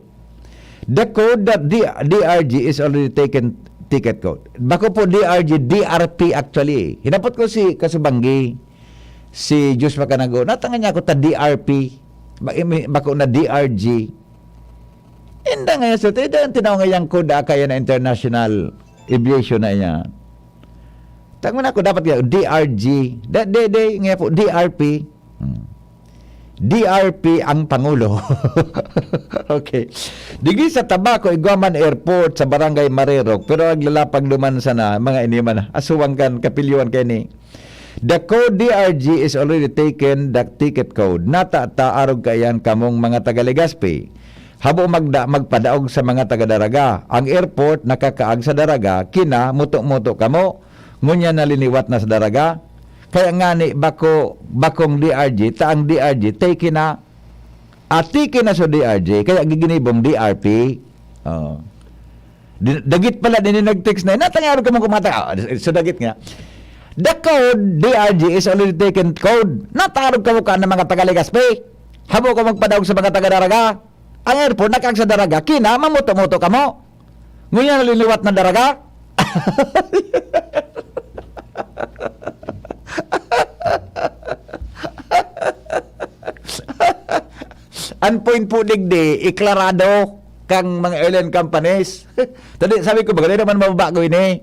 The code that D- DRG is already taken ticket code. Bako po DRG, DRP actually. Hinapot ko si Kasubanggi, si Joshua Kanago. Natangan niya ako ta DRP. Ba- imi- Bako na DRG. Inda nga sa ito, ang tinaw nga yang code kaya na international aviation na yan. Tango na ako, dapat nga, DRG. Da, de, de, nga po, DRP. Hmm. DRP ang Pangulo. Okay. Digi sa Tabaco, Iguaman Airport, sa Barangay Marirok, pero naglalapag duman sana, mga iniman, asuwang kan, kapilyuan kay ni. The code DRG is already taken, the ticket code. Nata ta arog kaiyan kamong mga taga Legazpi. Habo magda magpadaog sa mga taga Daraga. Ang airport nakakaag sa Daraga, kina muto-muto kamo. Ngunyan na liniwat na sa Daraga. Kaya ngani bako bakong DRG, ta ang DRG take na, atike na sa DRG, kaya giginibong DRP. Oh. Di- Dagit pala din yung nag-text na, "Natangarog ka mong kumata." Ah, so dagit nga. The code DRG is already taken code. Natarog ka mo ka ng mga taga Legazpi. Habo ka magpadaog sa mga taga Daraga. Ang airport nakag sa Daraga, kina mamuto-muto ka mo. Ngunyan naliliwat na Daraga. Ang point po digdi, iklarado kang mga airline companies. Tadi, sabi ko, "Bagay naman mababago ini."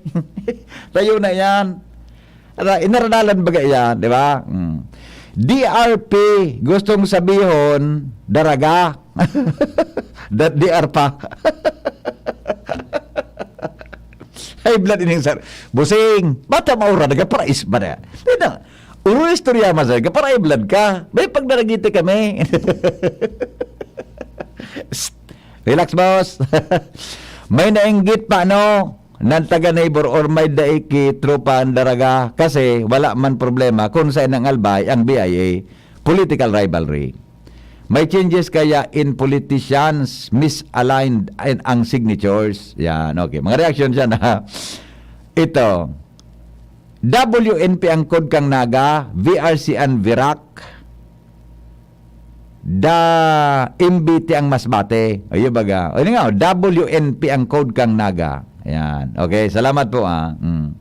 Tayo na yan. Ara, inaradalan baga yan, di ba? Mm. DRP, gustong sabihon, Daraga. Dat DR pa. High blood ining sar. Busing, bata maura, nagaparaisma na. Di na, uro istorya man sa'yo, kapara-high blood ka. May pagdaragiti kami. Psst! Relax, boss. May nainggit pa, no? Nan taga neighbor or may dai ki tropa ang daraga kasi wala man problema kung sa inang albay ang B I A. Political rivalry. May changes kaya in politicians, misaligned in ang signatures. Yan, okay. Mga reaction siya na ito. W N P ang code kang Naga, V R C ang Virac, da M B T ang Masbate. Ayun baga. O, yun nga, W N P ang code kang Naga. Ayan. Okay, salamat po, ah. Mm.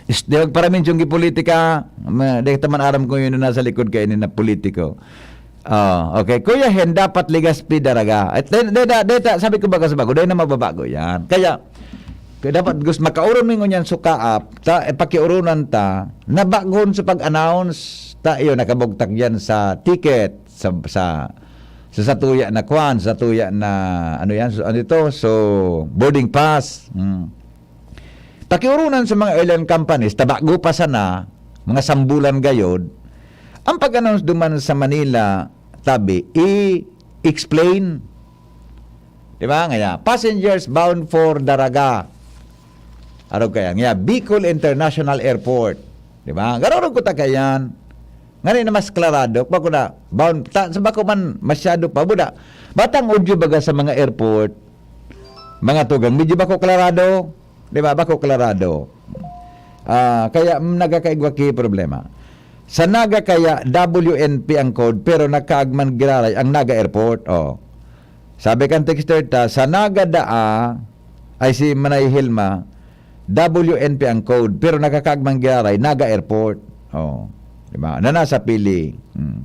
Is, di magparaminsyong gipolitika, ma-, di ta man aram kung yun ang nasa likod kaini na politiko. Ah, okay. Kuya Hen, dapat Legazpi daraga. At de-, de-, de-, de-, sabi ko baga sa bago, dahil na mababago yan. Kaya, kaya dapat gusto, makauron mo ngunyan sukaap, ta, eh, pakiurunan ta, na bagon sa pag-announce, ta, iyo, nakabugtak yan sa ticket, sa, sa, sa satuya na kwan, sa satuya na, ano yan, so, ano ito? So, boarding pass. Hmm. Pakiurunan sa mga airline companies, ta bago pa sana, mga sambulan gayod, ang pag-announce duman sa Manila, tabi, i-explain. Di ba? Ngaya, passengers bound for Daraga. Arog kaya, ngaya, Bicol International Airport. Di ba? Garorog ko ta kayan. Ngani na mas klarado, bako na, bound, ta, sa bako man masyado pa, buda. Batang audio baga sa mga airport, mga tugang, medyo bako klarado, di ba? Bako klarado. Ah, kaya, mm, nagkakaigwa ki problema. Sa Naga kaya, W N P ang code, pero nagkaagman giraray ang Naga Airport. Oh. Sabi kan texter ta, sa Naga daa, ay si Manay Hilma, W N P ang code, pero nakakaagman giraray, Naga Airport. Oh. Di ba? Na nasa pili. Hmm.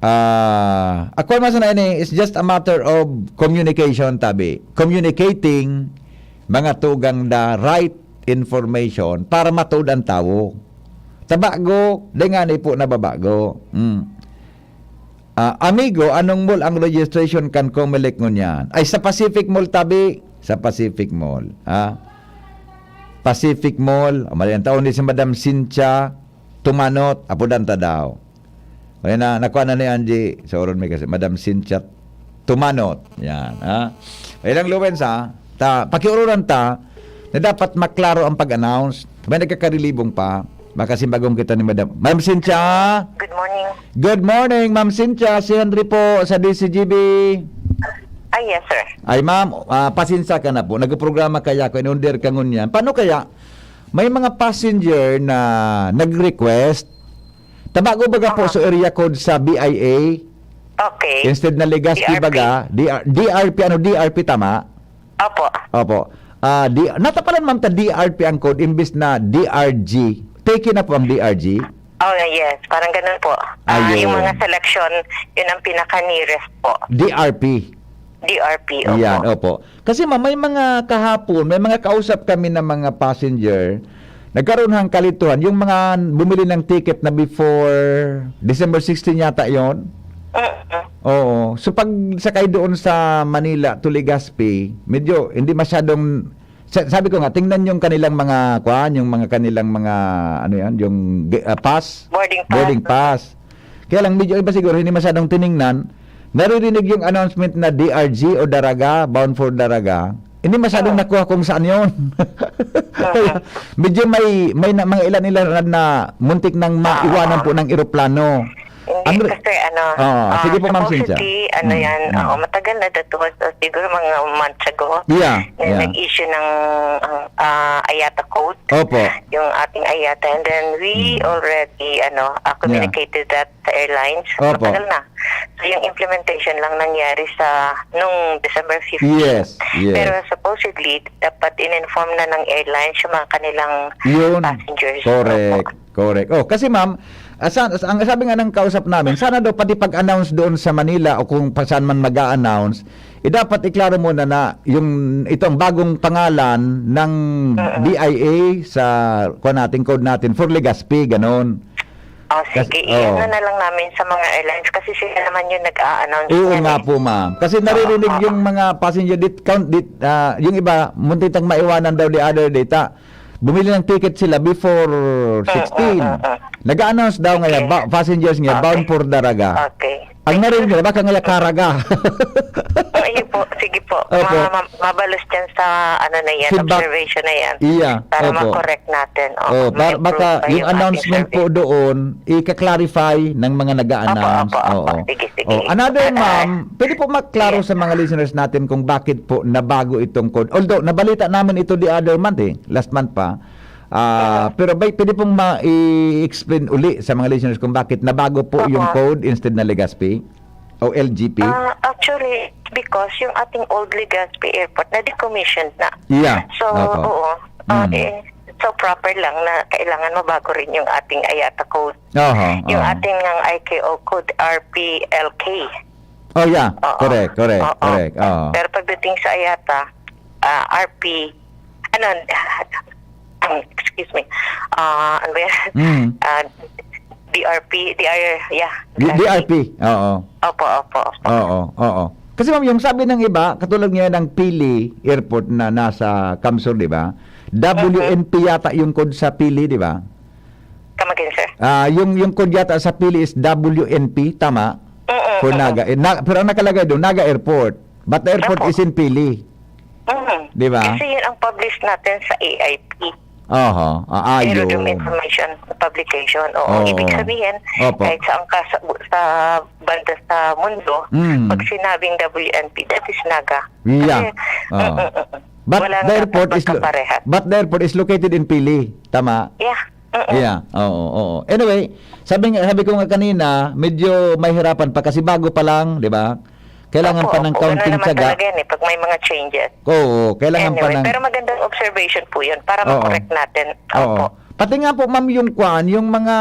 Ah, ako man sana ini, it's just a matter of communication, tabi. Communicating, mga tugang, the right information para matuod ang tawo. Tabago, di nga ni po nababago. Mm. Ah, amigo, anong mall ang registration kan Comelec ngunyan? Ay, sa Pacific Mall, tabi. Sa Pacific Mall. Ha? Pacific Mall. O, mali ang taon ni si Madam Cynthia Tumanot. Apodan ta daw. Kaya na, nakuha na ni Angie. Sa oron may kasi, Madam Cynthia Tumanot. Yan, ha? Ay lang, Lawrence, ha? Ta, pakiururan ta na dapat maklaro ang pag-announce. May nagkakarilibong pa. Baka simbagong kita ni Madam. Ma'am Cynthia! Good morning. Good morning, Ma'am Cynthia. Si Henry po sa D C G B. Ah, yes, sir. Ay, ma'am, ah, pasensya ka na po. Nagprograma kaya ako, in-order ka ngunyan. Paano kaya may mga passenger na nag-request? Tabago baga po Aha. sa area code sa B I A. Okay. Instead na Legazpi D R P. Baga, D R, D R P, ano, D R P tama? Opo. Opo. Ah, di, natapalan, ma'am, ta D R P ang code imbis na D R G. Peke na po ang D R G. Oh, yes. Parang ganun po. Ah, Ayun. yung mga selection, yun ang pinaka-nearest po. D R P. D R P, opo. Yan, opo. Kasi, ma'am, may mga kahapon, may mga kausap kami na mga passenger, nagkaroon ng kalituhan. Yung mga bumili ng ticket na before December sixteen yata yon. Mm-mm. Oo. So, pag sakay doon sa Manila to Legazpi, medyo hindi masyadong, sa-, sabi ko nga, tingnan yung kanilang mga, kwan, yung mga kanilang mga, ano yan, yung, ah, pass. Boarding pass. Boarding pass. Kaya lang, medyo iba siguro, hindi masyadong tiningnan. Naririnig yung announcement na D R G o Daraga, bound for Daraga. Hindi masyadong Oo. nakuha kung saan yon. Oo. Medyo may, may na, mga ilan-ilan na, na muntik nang maiwanan Oo. po ng eroplano. Hindi, Ang re-, kasi ano, Oo, ah, sige po, Ma'am Cynthia. supposedly, ano Mm, yan, mm. oo, matagal na, that was, uh, siguro mga months ago, Yeah, na yeah. nag-issue ng, ang, ah, IATA code, Opo. yung ating IATA. And then we Mm. already, ano, uh, Yeah. communicated that sa airlines. Opo. Matagal na. So, yung implementation lang nangyari sa, nung December fifteen. Yes, yes. Pero supposedly, dapat in-inform na ng airlines yung mga kanilang Yun. passengers. Correct. Opo. Correct. Oh, kasi, ma'am, ah, sa-, ang sabi nga ng kausap namin, sana daw pati pag-announce doon sa Manila o kung pa-, saan man mag-a-announce, eh, dapat iklaro muna na yung, itong bagong pangalan ng Mm-mm. B I A sa, kuwan natin, code natin for Legazpi, ganon. Oh, Kas-, sige. I-ano oo. na lang namin sa mga airlines kasi sila naman yung nag-a-announce Oo niyan nga eh. po, ma'am. Kasi naririnig Oo, oo. yung mga passenger dit-, count dit-, ah, yung iba, muntik tang maiwanan daw the other day, ta. Bumili ng ticket sila before Mm, sixteen. mm, mm, mm. Nag-a-announce daw Sige. ngayon, ba-, passengers ngayon, Okay. bound for Daraga. Okay. Ang narinig nila, baka ngaya karaga. Ayun po, sige po. Opo. Mga ma- mabalos dyan sa ano na yan, Feedback. Observation na yan. Iya, Para opo. Ma-correct natin. Oo, Oh, bar- ma-improve baka pa yung yung ating announcement po service. Doon, ika-clarify ng mga nag-a-announce. Opo, opo, opo. Oo. Sige, sige. Oh, another, Ah, ah. Ma'am, pwede po maklaro Yes. sa mga listeners natin kung bakit po nabago itong code. Although, nabalita namin ito the other month eh, last month pa. Ah, Oo. Pero bay, pwede pong ma-i-explain uli sa mga listeners kung bakit nabago po Oo. Yung code instead na Legazpi o L G P? Ah, actually, because yung ating old Legazpi Airport na decommissioned na. Yeah. So, Opo. Oo. Ah, Mm. Eh, so proper lang na kailangan mabago rin yung ating IATA code. Oho, Yung oho. Ating ng I K O code R P L K. Oh, yeah. Oo. Correct, correct, Oo. Correct. Oo. Pero pagdating sa IATA, ah, R P, ano, excuse me, ah, ano ba yan? Mm. Ah, D R P, D R, yeah. D R P. D R P, oo. Opo, opo, opo. Oo, oo. Kasi ma'am, yung sabi ng iba, katulad ngayon ng Pili Airport na nasa Kamsur, di ba? W N P Mhm. yata yung code sa Pili, di ba? Come again, sir? Ah, yung, yung code yata sa Pili is W N P, tama? Mm-mm, For mm-mm. Naga. Eh, na, pero ang nakalagay doon, Naga Airport. But the airport Opo. Is in Pili. Mm. Di ba? Kasi yun ang publish natin sa A I P. Oho, ah, Aerodrome ayun. Information Publication. Oo, Oo. Ibig sabihin, Opo. Kahit saan ka sa, sa banda sa mundo, Mm. Pag sinabing W N P, that is Naga. Yeah. Kasi, Oo. Mm, mm, mm. But Walang the airport dapat is lo- magkaparehas. But the airport is located in Pili. Tama? Yeah. Mm-mm. Yeah. Oo, oo. Anyway, sabi nga, sabi ko nga kanina, medyo mahirapan pa kasi bago pa lang, di ba? Kailangan Opo, pa ng opo. Ganun counting naman tiyaga. Talaga yan eh, pag may mga changes. Oo, kailangan pa Anyway, ng pero magandang observation po yun para Oo. Ma-correct natin. Oo. Opo. Pati nga po, ma'am, yung kwan, yung mga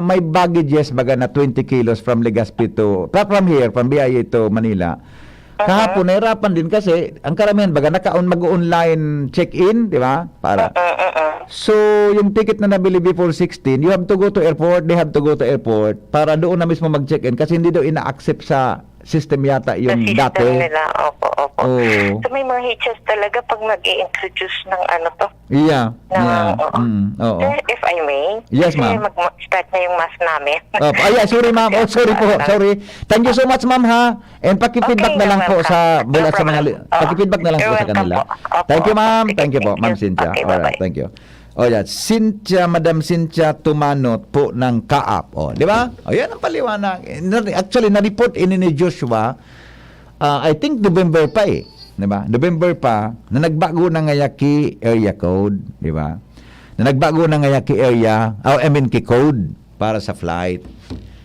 may baggages, baga na twenty kilos from Legazpi to, pa- from here, from B I A to Manila. Mhm. Kahapon, nahirapan din kasi ang karamihan, baga naka-on, mag-online check-in, di ba? Para. Mm, mm, mm. So, yung ticket na nabili before sixteen, you have to go to airport, they have to go to airport para doon na mismo mag-check-in kasi hindi daw ina-accept sa system yata Sa yung system dati. Nila. Opo, opo. Oo. So, may mga hitches talaga pag nag-i-introduce ng ano to. Iya. Na, Iya. Oo. Mm, oo. Sir, if I may, Yes, kasi ma'am. Mag-start na yung mass namin. Opo. Ay, ay, sorry, ma'am. Oh, sorry po. Parang Sorry. Thank you so much, ma'am, ha? And paki-feedback Okay, na lang you're po welcome. Sa No bulat sa mga problem. Li- Oo. Paki-feedback na lang You're po sa welcome kanila. Po. Opo, Thank you, opo. Ma'am. Sige, thank you po, thank Ma'am you. Cynthia. Okay, All right, bye-bye. Thank you. Oh, yeah. Cynthia, Madam Cynthia Tumanot po ng Kaap. Oh, di ba? Oh, yan ang paliwanag. Eh, na- Actually, na-report ini ni Joshua, ah, I think November pa eh. Di ba? November pa, na nagbago na ngaya ki area code, di ba? Na nagbago na ngaya ki area, oh, I mean, ki code para sa flight.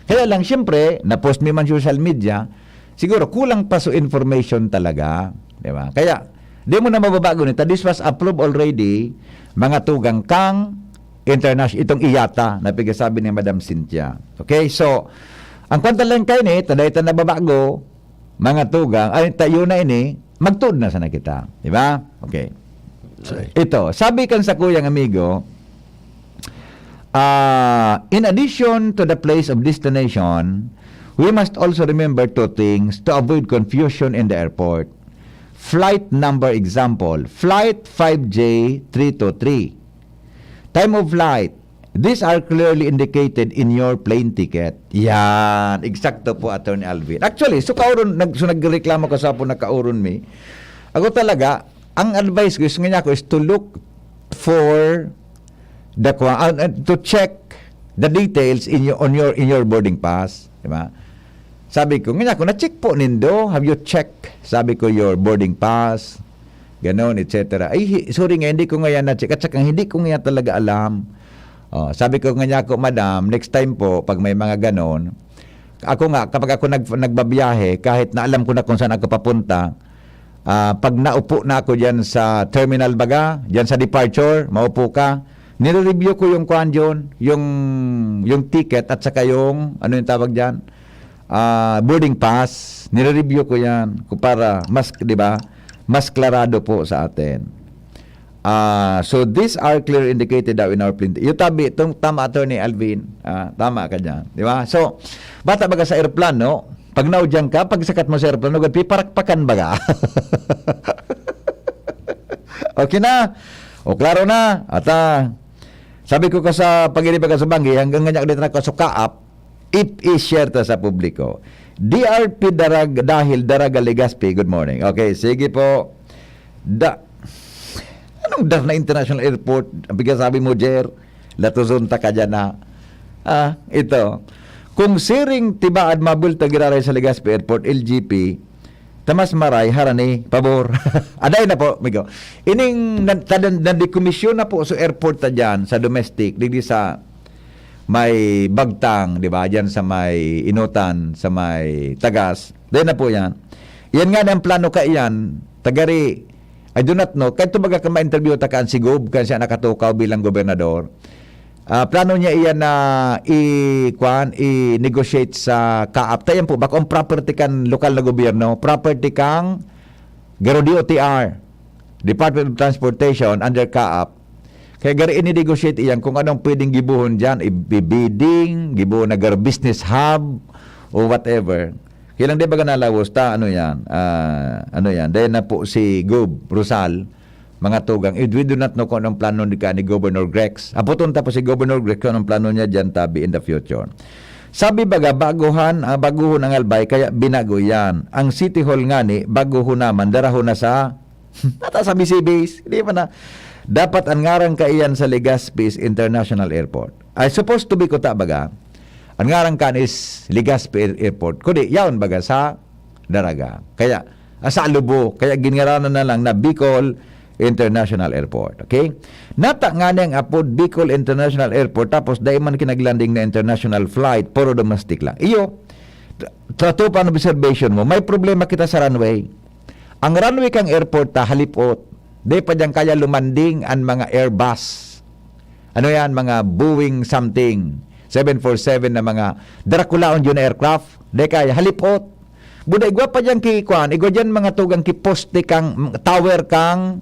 Kaya lang, siyempre, na-post mi man social media, siguro kulang pa so information talaga, di ba? Kaya, di mo na mababago nito. This was approved already, mga tugang kang international, itong IATA na pigsasabi ni Madam Cynthia. Okay, so, ang kwanta lang kayo ni, taday ta nababago, mga tugang, ay, tayo na ini, magtuod na sana kita. Di ba? Okay. Sorry. Ito, sabi kan sa kuyang amigo, ah, in addition to the place of destination, we must also remember two things to avoid confusion in the airport. Flight number example, flight five J three two three. Time of flight, these are clearly indicated in your plane ticket. Yan, eksakto po, Attorney Alvin. Actually, so kauron, nag, so nagreklamo ka sa po na kauron mi. Ako talaga, ang advice ko is nga niya ako is to look for the kwa- uh, uh, to check the details in your on your in your boarding pass, di ba? Sabi ko, nga niya ako, na-check po nindo? Have you checked? Sabi ko, your boarding pass, ganon, et cetera. Ay, hi- sorry nga, hindi ko nga yan na-check. At saka hindi ko nga yan talaga alam. Oh, sabi ko nga niya ako, madam, next time po, pag may mga ganon, ako nga, kapag ako nag, nagbabiyahe, kahit na alam ko na kung saan ako papunta, ah, pag naupo na ako dyan sa terminal baga, dyan sa departure, maupo ka, nire-review ko yung kwan dyan, yung, yung ticket at saka yung, ano yung tawag dyan? Ah, boarding pass, nire-review ko yan kung para mas, di ba, mas klarado po sa atin. Ah, so these are clear indicated daw in our plane. Yung tabi, itong tama, Attorney Alvin. Ah, tama ka dyan. Di ba? So, bata baga sa aeroplano, pag naudyang ka, pag sakat mo sa aeroplano, agad piparakpakan baga. Okay na? O, klaro na? At ah, sabi ko ka sa pag-iriba ka sa banggi, hanggang ganyan ulit na ka sa kaap, ip-i-share ta sa publiko. D R P Darag-, dahil Daraga, Legazpi, good morning. Okay, sige po. Da-, anong Darna International Airport? Ang pagkasabi mo, Jer? Latuzon ta ka dyan, ha? Ah, ito. Kung siring tibaad mabulta giraray sa Legazpi Airport, L G P, ta mas maray, harani, pabor. Aday na po, migo. Ining nan-, tadan-, nadikomisyon na po sa airport ta dyan, sa domestic, digdi sa may Bagtang, di ba? Diyan sa may Inutan, sa may Tagas. Diyan na po yan. Yan nga na ang plano ka iyan. Tagari, I do not know. Kahit baga ka ma-interview ta kaan si Gob, kan siya nakatukaw bilang gobernador. Ah, plano niya iyan na i-, kwan, i-negotiate sa kaap. Tayan po, baka ang property kan lokal na gobyerno, property kang Garo D O T R, Department of Transportation, under kaap. Kaya gari ini-negotiate iyan kung anong pwedeng gibohon diyan, i-, i-bidding, gibohon na gar-, business hub, o whatever. Kaya lang di ba ka nalawos ta, ano yan? Ah, ano yan? Dahil na po si Gob Rosal, mga tugang, eh, we do not know kung anong plano ni, ka ni Governor Grex. Aputon ta po si Governor Grex kung anong plano niya diyan, tabi, in the future. Sabi baga, baguhan, ah, baguhon ang Albay, kaya binago yan. Ang City Hall ngani, baguhon naman, darahon na sa Nata sa B C Base, di pa na. Dapat ang ngaran kaiyan sa Legazpi is International Airport. Ay supposed to be kuta baga. Ang ngaran kan is Legazpi Air-, Airport. Kundi, yaon baga sa Daraga. Kaya, ah, sa Alubo. Kaya ginngaranan na lang na Bicol International Airport. Okay? Nata nga niyang apod Bicol International Airport, tapos dai man kinaglanding na international flight, puro domestic lang. Iyo, t-, t-, to pa ang observation mo, may problema kita sa runway. Ang runway kang airport ta halipot. Di pa diyan kaya lumanding an mga Airbus. Ano yan? Mga Boeing something. Seven four seven na mga Draculaon yun na aircraft. Di kaya. Halipot. Buda igwa pa diyan ki, kwan, igwa diyan mga tugang ki poste kang, tower kang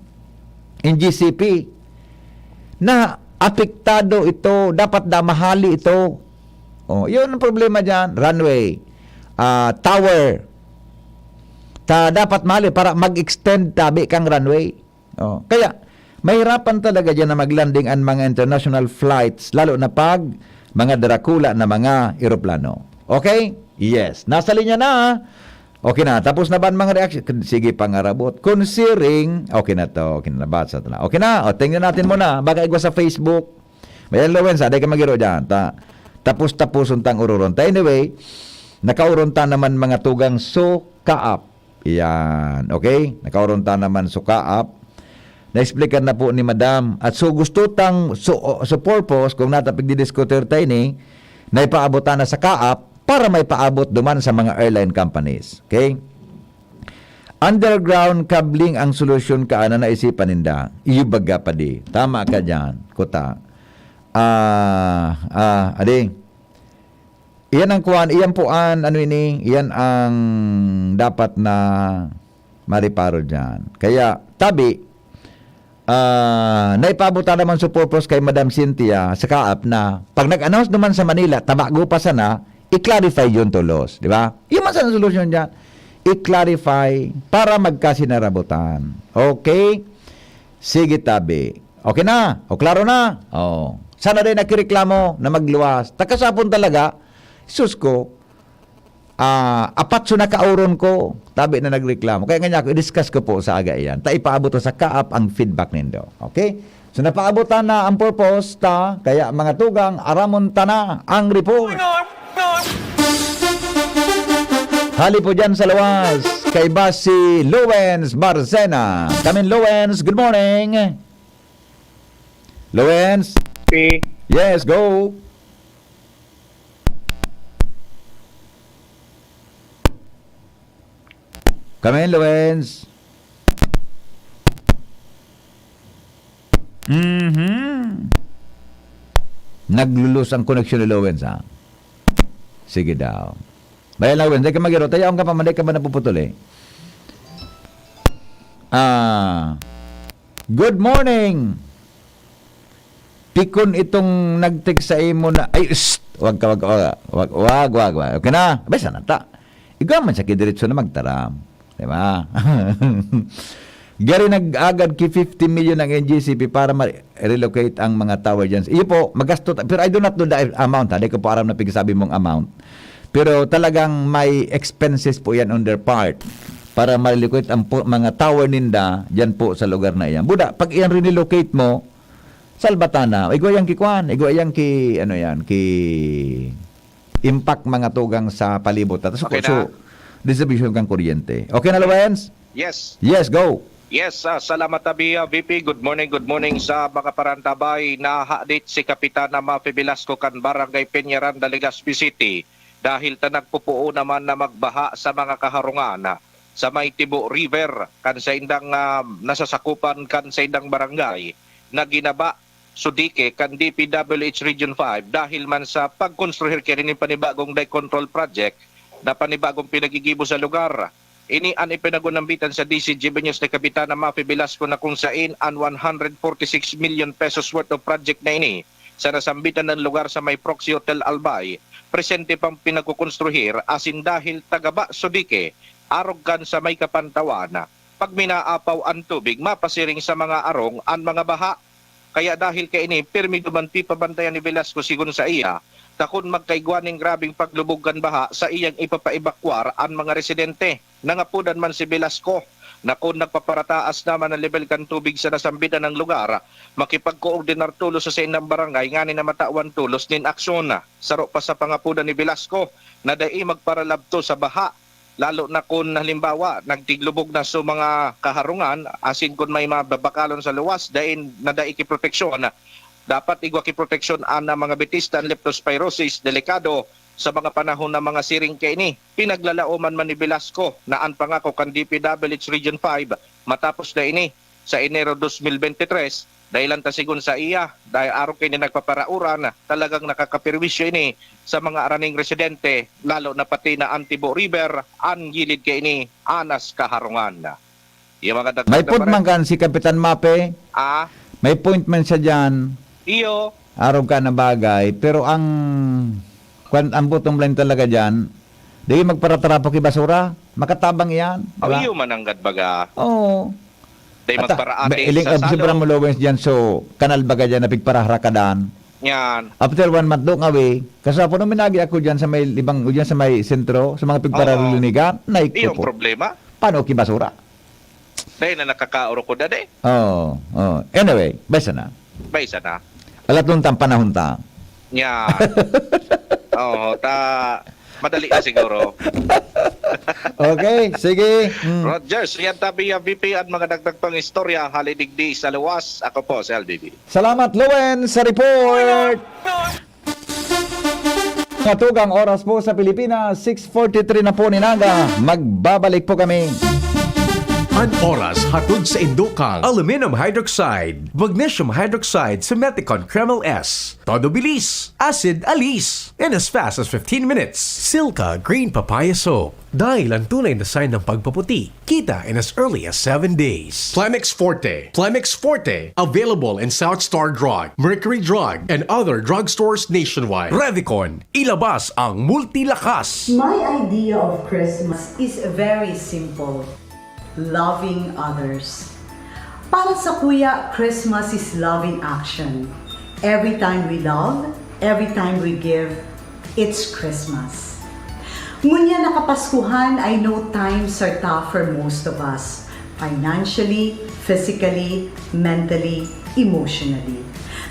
N G C P. Na apektado ito. Dapat da mahali ito. Oh, yun ang problema diyan. Runway. Ah, tower. Ta dapat mali para mag-extend tabi kang runway. Oh, kaya mahirapan talaga diyan na mag-landing ang mga international flights, lalo na pag mga Dracula na mga eroplano. Okay? Yes. Nasa linya na. Okay na. Tapos na ba ang mga reaction? Sige, pangarabot. Considering, okay na to. Okay na, nabasa na. Okay na. O, tingnan natin muna. Baka igwa sa Facebook. Mayan, Lowen, sa, di ka magiro dyan. Ta, tapos-tapuson tang ururon. Ta, anyway, nakauron ta naman mga tugang so kaap. Iyan. Okay? Nakauron ta naman so kaap. Na-explican na po ni Madam. At so gusto tang, so, so purpose, kung nata pigdidiscuter ta ini, na ipaabot ta na sa kaap para may paabot duman sa mga airline companies. Okay? Underground cabling ang solusyon ka na naisipan ninda. Iyo baga pa di. Tama ka dyan, kuta. Ah, ah, adi. Iyan ang kuwan, iyan po an, ano ini, iyan ang dapat na mareparo diyan. Kaya, tabi, ah, naipaabot ta naman sa purpose kay Madam Cynthia sa kaap na pag nag-announce naman sa Manila, tabago pa sana, i-clarify yun tolos, di ba? Yun man sana solusyon diyan. I-clarify para magkasinarabutan. Okay? Sige, tabi. Okay na? O, klaro na? O. Sana din nakireklamo na magluwas. Takasapon talaga, sus ko, ah, apat so nakauron ko, tabi na nagreklamo. Kaya nga niya ako, i-discuss ko po sa aga iyan. Ta ipaabot ko sa kaap ang feedback nindo. Okay? So, napaabotan na ang purpose ta, kaya mga tugang, aramon ta na ang report. Hali po dyan sa luwas, kaiba si Lowens Barcena. Kamin Lowens, good morning. Lowens? Si Yes, go. Kamin, Lowens? Mhm. Naglulus ang koneksyon ni Lowens, ha? Sige daw. Bayan lang, Lowens. Di ka magiro. Tayaon ka pa man. Di ka ba napuputol, eh? Ah, good morning. Pikon itong nag-text sa imo na, ay, shh! Wag ka, wag, wag, wag, wag, wag, wag. Okay na? Basta na ta. Igwa man siya kidiretso na magtaram. Di ba? Gari nag-agad ki fifty million ang N G C P para ma-relocate ang mga tower dyan. Iyo po, magasto ta-, pero I do not know the amount, ha? Di ko po aram na pigsabi mong amount. Pero talagang may expenses po yan on their part para ma-relocate ang po, mga tower ninda dyan po sa lugar na iyan. Buda, pag iyan rinelocate mo, salbatan na. Igwa yan ki kwan, igwa yan ki, ano yan, ki impact mga tugang sa palibot. Tapos Okay so, na. Distribution kang kuryente. Okay na, Lawens? Yes. Yes, go. Yes, ah, salamat, Abi, ah, V P. Good morning, good morning sa mga parantabay. Nahadit si Kapitana Mafi Velasco kan Barangay Peñaranda, Legazpi City, dahil ta nagpupuo naman na magbaha sa mga kaharungan sa may Tibo River, kan saindang, ah, nasasakupan kan saindang barangay na ginaba sudike kan D P W H Region five dahil man sa pagkonstruhir kini nin panibagong dike control project na panibagong pinagigibo sa lugar. Ini an ipinagunambitan sa D C G B News ni Kapitana Mafi Velasco na kung sain an one hundred forty-six million pesos worth of project na ini sa nasambitan ng lugar sa may Proxy Hotel Albay, presente pang pinagkukonstruhir asin dahil tagaba sudike, arog kan sa may kapantawan, pag minaapaw an tubig, mapasiring sa mga arong an mga baha. Kaya dahil kaini, pirmi duman pipabantayan ni Velasco sigon saiya, ta kun magkaigwa nin grabeng paglubog kan baha, saiyang ipapaebakwar an mga residente. Nangapodan man si Velasco na kun nagpaparataas naman an lebel kan tubig sa nasambitan na lugar, makipagkoordinar tolos sa saindang barangay nganing matawan tolos nin aksyon. Saro pa sa pangapodan ni Velasco na dai magparalabto sa baha, lalo na kun halimbawa nagtiglubog na sa mga kaharungan, asin kun may mababakalon sa luwas, dai na dai ki proteksyon, dapat igwa ki proteksyon an mga bitis ta an leptospirosis delikado sa mga panahon na mga siring kaini. Pinaglalaoman man ni Velasco na an pangako kan D P W H Region five matapos na ini sa Enero dos mil bente tres, dahilan ta sigon saiya, dahil arog kaini nagpaparaoran, talagang nakakaperwisyo ini sa mga araning residente, lalo na pati na an Tibo River, an gilid kaini anas kaharungan. Yung mga dagdag May na point pare- man kan si Kapitan Mape. Ah? May point man siya dyan. Iyo. Arog ka na bagay. Pero ang, kwan, ang bottom line talaga dyan, di magparatrapo ki basura. Makatabang iyan, di Aw, ba? iyo mananggad baga. Oo. Dai Ata, magparaate may iling sa obserba salog. mo, Lawens, dyan, so, kanal baga dyan na pigparaharakadan. Yan. After one month, do nga, we, kasapo nung minagi ako dyan sa may libang, o dyan sa may sentro, sa mga Oo. pigpararulinigan, naik ko Iyong po. problema. Paano ki basura? Dai na nakakaoro ko, dade. Oo, oo. Anyway, basta na. Bay sana. Alatong tang panahon ta. Yan. Oo, ta, madali na siguro. Okay, sige. Mm. Rogers, yan tabi ang V P, ang mga dagdag pang istorya, hali digdi sa luwas. Ako po, si L B B. Salamat, Lowen, sa report. Mga tugang, oras po sa Pilipinas, six forty-three na po nin aga. Magbabalik po kami. An oras hatod sa indukang aluminum hydroxide, magnesium hydroxide sa Meticon Kremel S. Todo bilis, acid alis, in as fast as fifteen minutes. Silka Green Papaya Soap. Dahil ang tunay na sign ng pagpaputi, kita in as early as seven days. Plemex Forte. Plemex Forte. Available in South Star Drug, Mercury Drug, and other drugstores nationwide. Revicon. Ilabas ang multilakas. My idea of Christmas is very simple. Loving others. Para sakuya, Christmas is love in action. Every time we love, every time we give, it's Christmas. Ngunyan na Kapaskuhan, I know times are tough for most of us. Financially, physically, mentally, emotionally.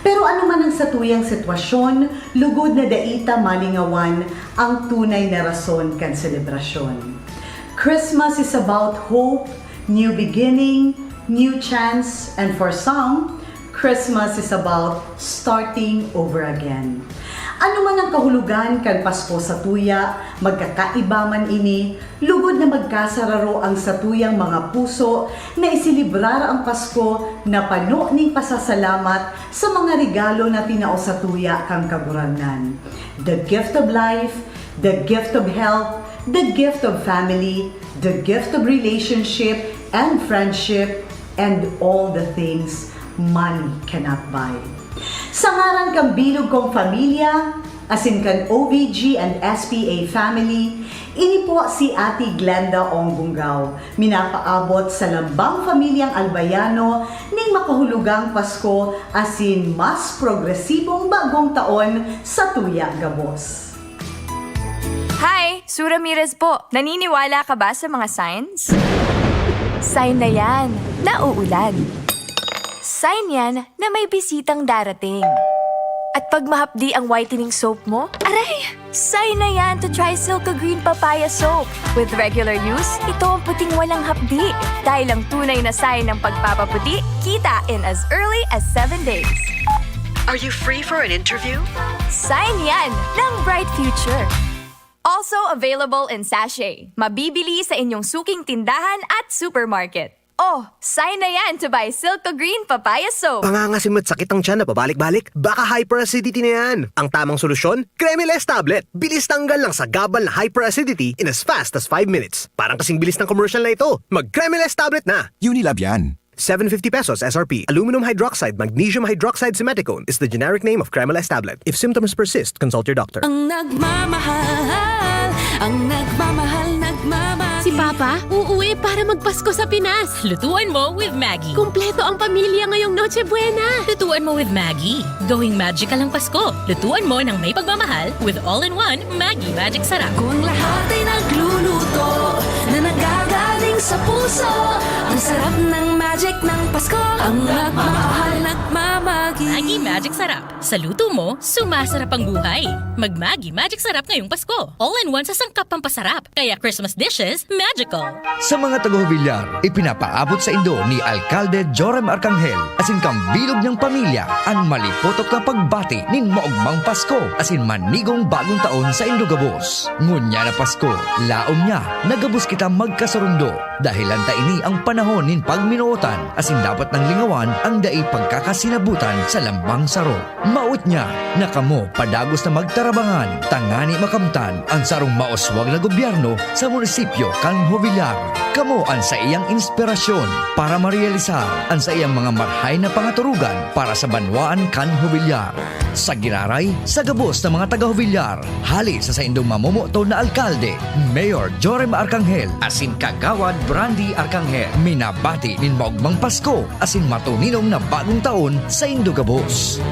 Pero ano man ang satuyang sitwasyon, lugod na dai ta malingawan ang tunay na rason kan selebrasyon. Christmas is about hope, new beginning, new chance, and for some, Christmas is about starting over again. Ano man ang kahulogan kan Pasko satuya, magkakaiba man ini, lugod na magkasararo ang satuyang mga puso na iselebrar ang Pasko na pano nin pasasalamat sa mga regalo na tinao satuya kan Kagurangnan. The gift of life, the gift of health, the gift of family, the gift of relationship and friendship, and all the things money cannot buy. Sa ngaran kan bilog kong pamilya, asin kan O V G and S P A family, ini po si Ate Glenda Ong Bungaw, minapaabot sa lambang pamilyang Albayano ning makahulugang Pasko asin mas progresibong bagong taon satuya gabos. Hi, Su Ramirez po, naniniwala ka ba sa mga signs? Sign na yan na uulan. Sign yan na may bisitang darating. At pag mahapdi ang whitening soap mo, aray! Sign na yan to try Silka Green Papaya Soap. With regular use, ito ang puting walang hapdi. Dahil ang tunay na sign ng pagpapaputi, kita in as early as seven days. Are you free for an interview? Sign yan ng bright future. Also available in sachet. Mabibili sa inyong suking tindahan at supermarket. Oh, sign na yan to buy Silka Green Papaya Soap. Pangangasim at sakit ang tiyan na pabalik-balik? Baka hyperacidity na yan. Ang tamang solusyon? Cremeles tablet. Bilis tanggal ng sagabal na hyperacidity in as fast as five minutes. Parang kasing bilis ng commercial na ito. Mag Cremeles tablet na! Unilab yan. Seven fifty pesos S R P. Aluminum hydroxide, magnesium hydroxide, simethicone is the generic name of Cremeles tablet. If symptoms persist, consult your doctor. Ang nagmamahal, ang nagmamahal, nagmamahal. Si Papa, uuwi para magpasko sa Pinas. Lutuan mo with Maggi. Kumpleto ang pamilya ngayong Noche Buena. Lutuan mo with Maggi. Gawing magical ang Pasko. Lutuan mo ng may pagmamahal with all-in-one Maggi Magic Sarap. Kung lahat ay nagluluto na nagagaling sa puso, ang sarap ng magic ng Pasko. Ang nagmamahal, nagmamagi. Maggi Magic Sarap. Sa luto mo, sumasarap ang buhay. Mag Maggi Magic Sarap ngayong Pasko. All-in-one sa sangkap pampasarap. Kaya Christmas dishes, magical. Sa mga taga-Jovellar, ipinapaabot sa indo ni Alkalde Joram Arcangel asin kan bilog niyang pamilya an malipotok na pagbati nin maogmang Pasko asin manigong bagong taon sa indo gabos. Ngunyan na Pasko, laom niya na gabos kita magkasurundo, dahelan ta ini an panahon nin pagminootan asin dapat nang lingawan an dai pagkakasinabutan sa lambang saro. Mawot niya na kamo padagos na magtarabangan tangani makamtan an sarong mauswag na gobyerno sa munisipyo kan Jovellar. Kamo an saiyang inspirasyon para marealisar an saiyang mga marhay na pangaturugan para sa banwaan kan Jovellar. Sa giraray, sa gabos na mga taga-Jovellar, hali sa saindong mamomoto na alkalde, Mayor Joram Arcangel asin Kagawad Brandy Arcangel, minabati nin maogmang Pasko asin matuninong na bagong taon saindo gabos.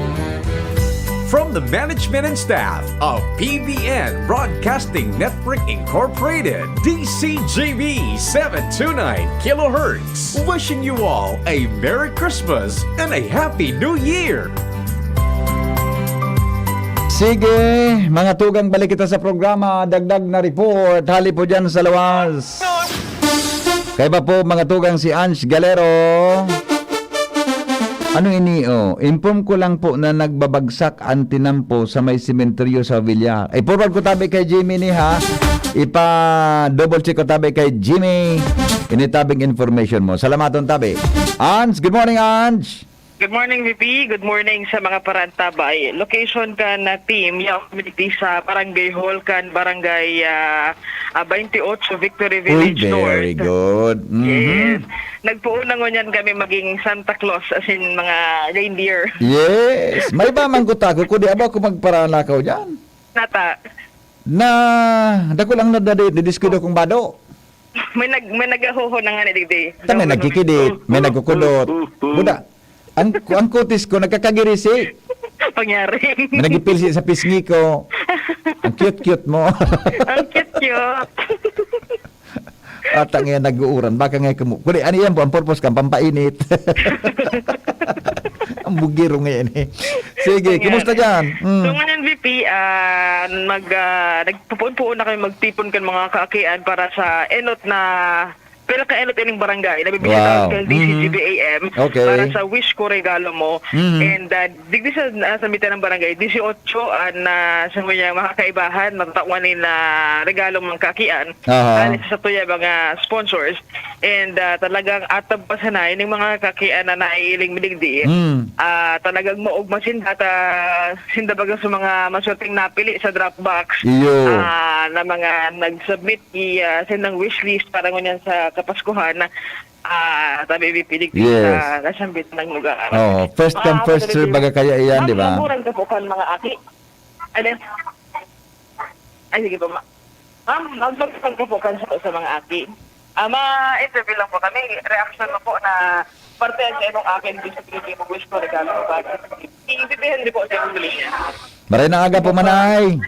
From the management and staff of P B N Broadcasting Network Incorporated, D C G B seven two nine kilohertz, wishing you all a Merry Christmas and a Happy New Year! Sige, mga tugang, balik kita sa programa. Dagdag na report, hali po dyan sa lawas. Kaya ba po, mga tugang, si Ange Galero? Ano ini, oh? Inform ko lang po na nagbabagsak ang tinampo sa may sementeryo sa Villar. I-forward ko tabi kay Jimmy ni, ha? Ipa-double check ko tabi kay Jimmy. Ini tabing information mo. Salamaton tabi. Ange, good morning, Ange. Good morning, V P. Good morning sa mga parantabay. Location kan team, yaon kami digdi sa Barangay Hall kan Barangay ah, ah, twenty-eight, Victory Uy, Village very North. Good. Mhm. Yes. Nagpoon na ngunyan kami maging Santa Claus, as in mga reindeer. Yes. May ba man ko tako, kundi aba ako magparanakaw dyan. Nata. Na, dako lang na dadi, didiskudo kong bado. May nag may nagahoho na nga ni digdi. Ta may nagkikidit, may nagkukudot. Buda, ang, ang kutis ko, nagkakagirisi. Pangyari. May nagipilsi sa pisngi ko. Ang cute-cute mo. Ang cute-cute. Ata ngayon nag-uuran. Baka ngayon kumu... Kundi, ano yan po? Ang purpose ka, pampainit. Ang bugiro ngayon eh. Sige, Pangyari. Kumusta dyan? Mm. So ngayon, V P, ah, mag, ah, nagpupuon-puon na kami, magtipon kan mga kaakian para sa enot na, pero ka enot ining barangay, na bibisita Wow. kan D C G B A M Mhm. Okay. para sa Wish Ko Regalo Mo. Mhm. And ah, digdi sa, ah, sa mitad ng barangay, disiotso an ah, sa mga mga kaibahan, natatawan ni na regalo mga kaakian. Aha. Alis sa tuya mga sponsors. And ah, talagang atab pa sanay ning mga kaakian na naiiling midigdi. Mm. Ah, talagang maog masinda ta sinda baga sa mga maswerteng napili sa drop box. Iyo. Ah, na mga nag-submit i ah, sindang wishlist para ngunyan sa Kapaskuhan. Ah, tabi pipilig Yes. sa nasambit ng lugar. Oh, first come, Ah, first serve, madali. baga kaya iyan, di ba? Magmurang ka po kan mga aki. Ano? Ay, sige po, ma. Ma'am, magmurang ka po kan sa, sa mga aki. Ah, ma-interview lang po kami. Reaction mo po na parte yan sa imong akin, gusto ko yung wish ko, regalo ko ba? Iintindihan niyo po sa imong Malaysia. Maray na aga po, Manay.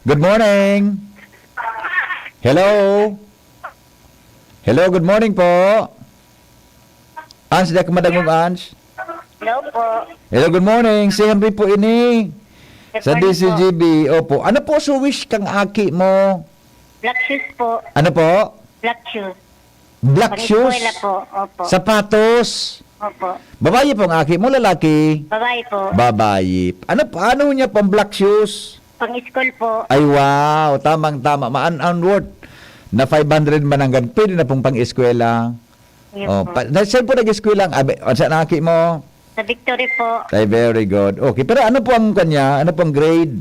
Good morning. Hello? Hello, good morning po. Ans, di ako madangog, Ans. Hello po. Hello, good morning. Si Henry po ini. Good Sa morning D C G B. Opo. Ano po so wish kang aki mo? Black shoes po. Ano po? Black shoes. Black shoes? Pang-eskwela po. Opo. Sapatos? Opo. Babayi po ang aki mo, lalaki? Babayi po. Babayi. Ano, ano niya pang black shoes? Pang-school po. Ay, wow. Tamang-tama. Maan ang worth na five hundred mananggad. Pwede na pong pang-eskwela. Iyo Oh, po. pa, na, saan po nag-eskwela ang abi, saan ang aki mo? Sa Victory po. Ay, very good. Okay, pero ano po ang kanya? Ano pong grade?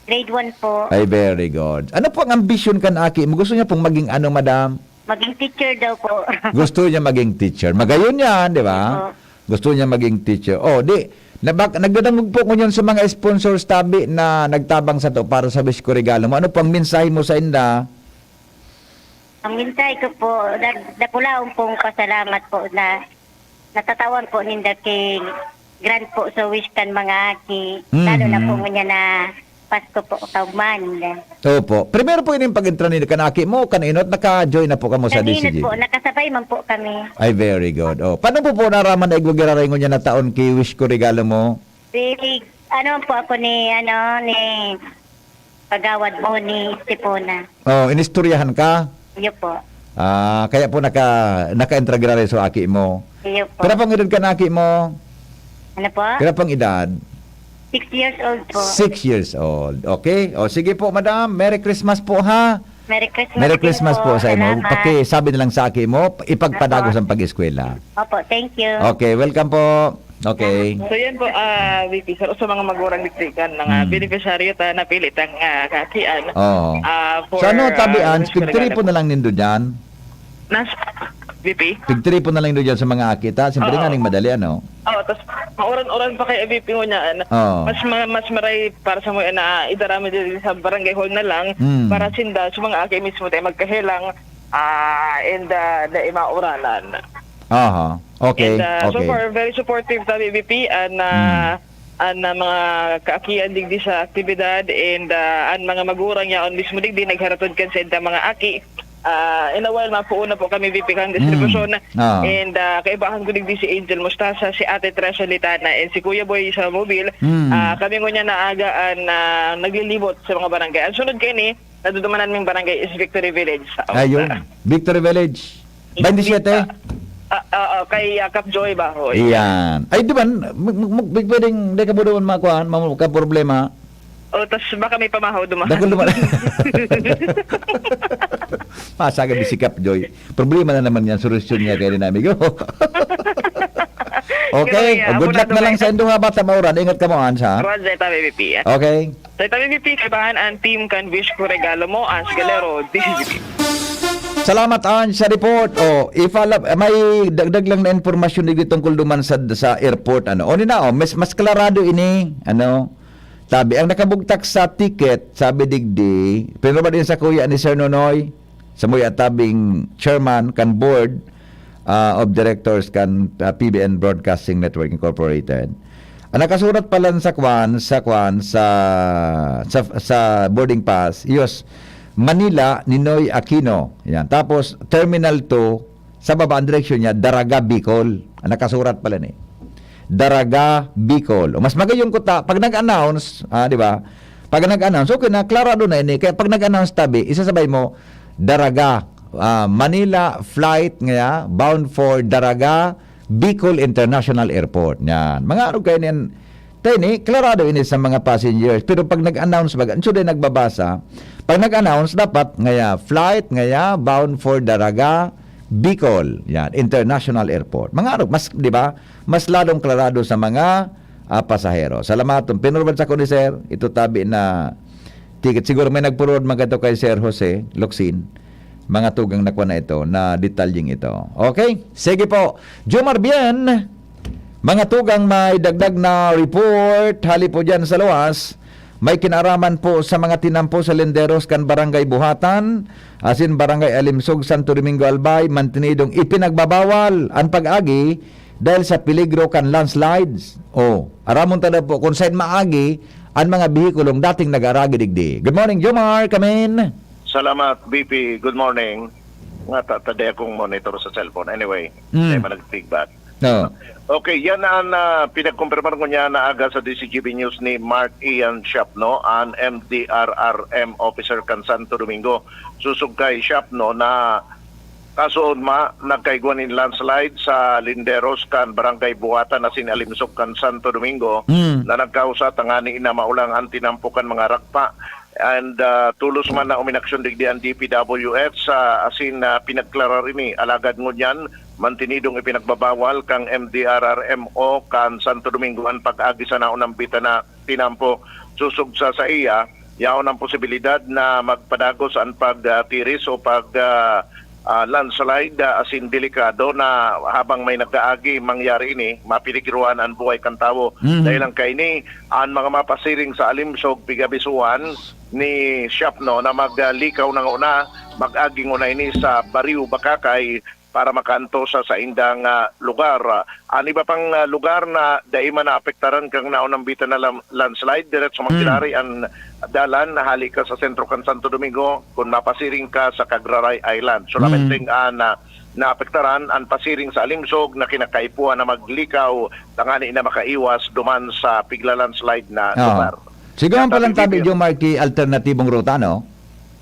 Grade one po. Ay, very good. Ano po ang ambisyon kan aki mo? Gusto niya pong maging ano, madam? Maging teacher daw po. Gusto niya maging teacher. Magayon yan, di ba? Opo. Gusto niya maging teacher. Oh, di, nabak, nagdadangog po ko yun sa mga sponsors tabi na nagtabang sa to para sa wish ko regalo mo. Ano po ang mensahe mo sa inda? Ang mensahe ko po, dag-, dakulaon pong pasalamat po na natatawan po ninda ki grant po sa wish kan mga aki. Mhm. Lalo na po ngunyan na Pasko po kaugman. Opo. Primero po ini yung pag-entra ni kan aki mo, kan inot, naka-join na po kamo sa Kan inot D C G? po, nakasabay man po kami. Ay, very good. Oh, paano po po naraman na igwa giraray ngunyan na taon ki wish ko regalo mo? Si, ano po ako ni, ano, ni Kagawad Bonnie Estipona. Oh, inistoryahan ka? Iyo po. Ah, kaya po naka, naka-entra giraray so aki mo. Iyo po. Pira pong edad kan aki mo? Ano po? Pira pong edad? Six years old po. Six years old. Okay? O, sige po, madam. Merry Christmas po, ha? Merry Christmas Merry din Christmas po. po sa inyo. Salamat. Pakisabi na lang sa aki mo, ipagpadagos Opo. ang pag-eskwela. Opo, thank you. Okay, welcome po. Okay. So, yan po, ah, V P, sa, sa mga magurang diktikan, mga Hmm. beneficiaryo ta, napili tang, ah, kakian. Oo. Ah, for, So, ano, tabi, ah, Ans, wish ko pigtiri regalo po po. na lang nindo dyan. Nas, V P? Pigtiri po na lang nindo dyan sa mga aki ta. Siyempre Oo. nga, ning madali, ano? Oo, tas mauran-uran pa kay V P mo niya, ano? Oo. Mas ma-, mas maray para sa mga na idarami din sa barangay hall na lang, Hmm. para sinda, sa mga aki mismo tayo magkahelang, ah, and, ah, na imauranan. Aha. Okay, And, ah, so okay. far, very supportive ta, V P, and, ah, Hmm. an, ah, mga kaakian digdi sa aktibidad, and, ah, an mga magurang yaon mismo digdi nagharatod kan sa mga aki. Ah, in a while, mapuon na po kami, V P, kan Hmm. distribusyon. Ah. And, ah, kaibahan ko digdi si Angel Mostaza, si Ate Tresha Litana, and si Kuya Boy sa mobil. Hmm. Ah, kami ngunyan na aga an, ah, naglilibot sa mga barangay. Ang sunod kaini, nadudumanan ming barangay is Victory Village. Ayun. Victory Village. Baintisiete? Ah, ah, ah, kay, ah, Kap Joy Bahoy. Iyan. Ay, di ba, mag-, mag-, mag-, pwedeng, di ka mo doon makuhaan, mamu-, ka problema. Oh, tas baka may pamahaw dumahan. Dakul dumahan. Masagad si Kap Joy. Problema na naman yan, solusyon niya kaya rin, amigo. Okay, Ganun nga, oh, good luck abonado na lang kayo. sa indo, ha, bata mauran. Ingat ka mo, Ans, ha? Roger, tabi, V P, ah. Okay. Sa tabi, V P, kaibahan ang team kan Wish Ko Regalo Mo, Ans Galero, D C G P. Salamat, Ans, sa report. Oh, i-follow, may dagdag lang na impormasyon digdi tungkol duman sa, sa airport, ano. O, ni na, oh, mas, mas klarado ini, ano, tabi. Ang nakabugtak sa ticket, sabi digdi, pero ba din sa kuya ni Sir Nonoy? Sa mga tabing chairman kan board, ah, of directors kan, ah, P B N Broadcasting Network Incorporated. Ang nakasurat pala sa kwan, sa kwan, sa, sa, sa boarding pass, yes, Manila, Ninoy Aquino. Yan. Tapos, Terminal two, sa baba, ang direksyon niya, Daraga, Bicol. Ang nakasurat pala ni. Daraga, Bicol. O, mas magayong kuta, pag nag-announce, ah, di ba? Pag nag-announce, okay na, klarado na ini. Kaya pag nag-announce, tabi, isasabay mo, Daraga, ah, Manila flight ngaya, bound for Daraga, Bicol International Airport. Yan. Mga arog kayo niyan, tayo ni, klarado ini sa mga passengers. Pero pag nag-announce, baga, so din nagbabasa, pag nag-announce, dapat ngaya, flight ngaya, bound for Daraga, Bicol. Yan, International Airport. Mga arog, mas, di ba? Mas lalong klarado sa mga, ah, pasahero. Salamat. Pinurban sa ko ni Sir, ito tabi na ticket. Siguro may nagpurod magkadto kay Sir Jose Locsin. Mga tugang na kwa na ito, na detalyeng ito. Okay? Sige po. Jomar Bien, mga tugang may dagdag na report, hali po dyan sa luwas. May kinaraman po sa mga tinampo sa lenderos kan Barangay Buhatan, asin Barangay Alimsog, Santo Domingo, Albay, mantinidong ipinagbabawal an pag-agi dahil sa peligro kan landslides. O, aramon ta daw po kung sain maagi an mga behikulong dating nag-aaragi digdi. Good morning, Jomar, come in. Salamat, B P. Good morning. Nga, ta-, taday akong monitor sa cellphone. Anyway, Mm. tayo man nag-feedback. No. Okay, yan ang ah, pinagkumpirmar ko niya na aga sa D C G B News ni Mark Ian Shapno, an M D R R M officer kan Santo Domingo. Susog kay Shapno na kasoon ma, nagkaigwa nin landslide sa linderos kan Barangay Buatan asin Alimsog kan Santo Domingo Mm. na nagkausa tangani na maulang an tinampo kan mga ragpa. And ah, tulos man na uminaksyon digdi ang D P W H sa asin na pinagklarar ini, alagad ngunyan mantinidong ipinagbabawal kang M D R R M o kan Santo Domingo an pag-agi sa naunang bita na tinampo. Susog sa saiya, yaon ang posibilidad na magpadagos an pagtiris o pag ah, ah, landslide ah, asin delikado na habang may nag-aagi mangyari ini, mapiligrohan an buhay kan tawo. Mhm. Dahil ang kaini, an mga mapasiring sa Alimsog, pigabisuhan ni Shapno na maglikaw na nguna, mag-agi nguna ini sa Barrio Bacacay para makaantos sa saindang ah, lugar. An iba pang ah, lugar na dai man naapektaran kan naunang bita na lam-, landslide, diretso Hmm. magkirari an dalan na hali ka sa sentro kan Santo Domingo kun mapasiring ka sa Cagraray Island. Solamente Hmm. an ah, naapektaran an pasiring sa Alimsog na kinakaipuhan na maglikaw tangani na makaiwas duman sa pigla-landslide na Oo. lugar. Siguro ang Sabi palantabi, ni Jomar, ki alternatibong ruta, no?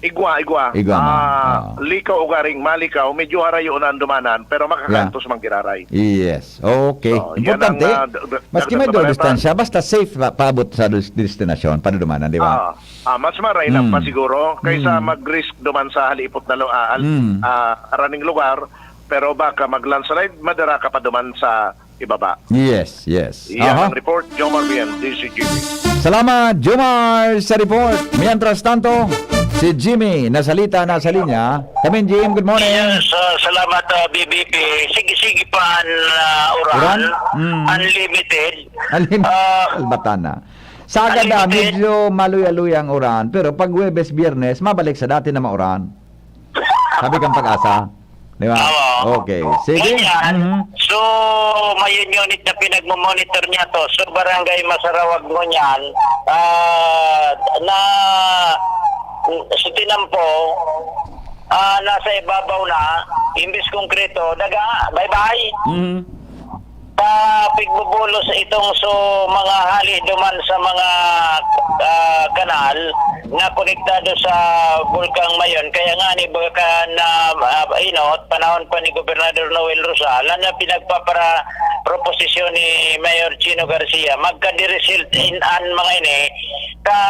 Igwa, igwa. Igwa man. Ah, Ah. Likaw ugaring malikaw, medyo harayo na ang dumanan, pero makakaantos man giraray. Yes. Okay. So, yan Importante, ang, ah, d- d- maski dagdag may na duro balita. Distansya, basta safe pa, paabot sa des- destinasyon, padudumanan, di ba? Ah, ah, mas maray lang Mm. pa siguro kaysa Mm. mag-risk duman sa halipot na lo, ah, al- Mm. ah, araning lugar, pero baka mag-landslide, madara ka pa duman sa ibaba. Yes, yes. Yan Aha. Ang report, Jomar Bien, D C G B. Salamat, Jomar, sa report. Mientras tanto, si Jimmy, nasalita na sa linya. Kamin, Jim, good morning. Yes, ah, salamat, ah, B B P. Sige-sige pa an ah, uran. Uran? Mm. Unlimited. Alim, Ah. Albatan na. Sagad na, Unlimited. medyo maluya-luya ang uran. Pero pag Huwebes, Biyernes, mabalik sa dati na mauran. Sabi kang Pag-asa. Di ba? Oo. Okay. Sige. Ngunyan, Mhm. so, may unit na pinagmumonitor niya to. So, Barangay Masarawag ngunyan, ah, na, si Tinampo, ah, nasa ibabaw na, imbis konkreto, daga, bye-bye. Mhm. Sa pigbubulos itong so mga hali duman sa mga ah, kanal na konektado sa Bulkang Mayon. Kaya nga ni baka na ah, inot, panahon pa ni Gobernador Noel Rosal, na pinagpapara proposisyon ni Mayor Chino Garcia, magka-result in an mga ini ka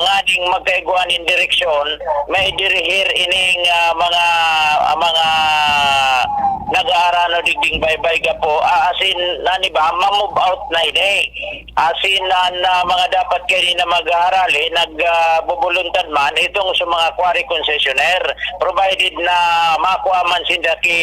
nganing magkaigwa nin direksyon, may dirihir ining ah, mga ah, mga nag-aarano digding baybay gapo, ah, as in, nani ba, ma-move out na ini. As in, an ah, mga dapat kani na magharali, nag ah, bubuluntad man itong sa mga quarry concessionaire, provided na makuha man sinda ki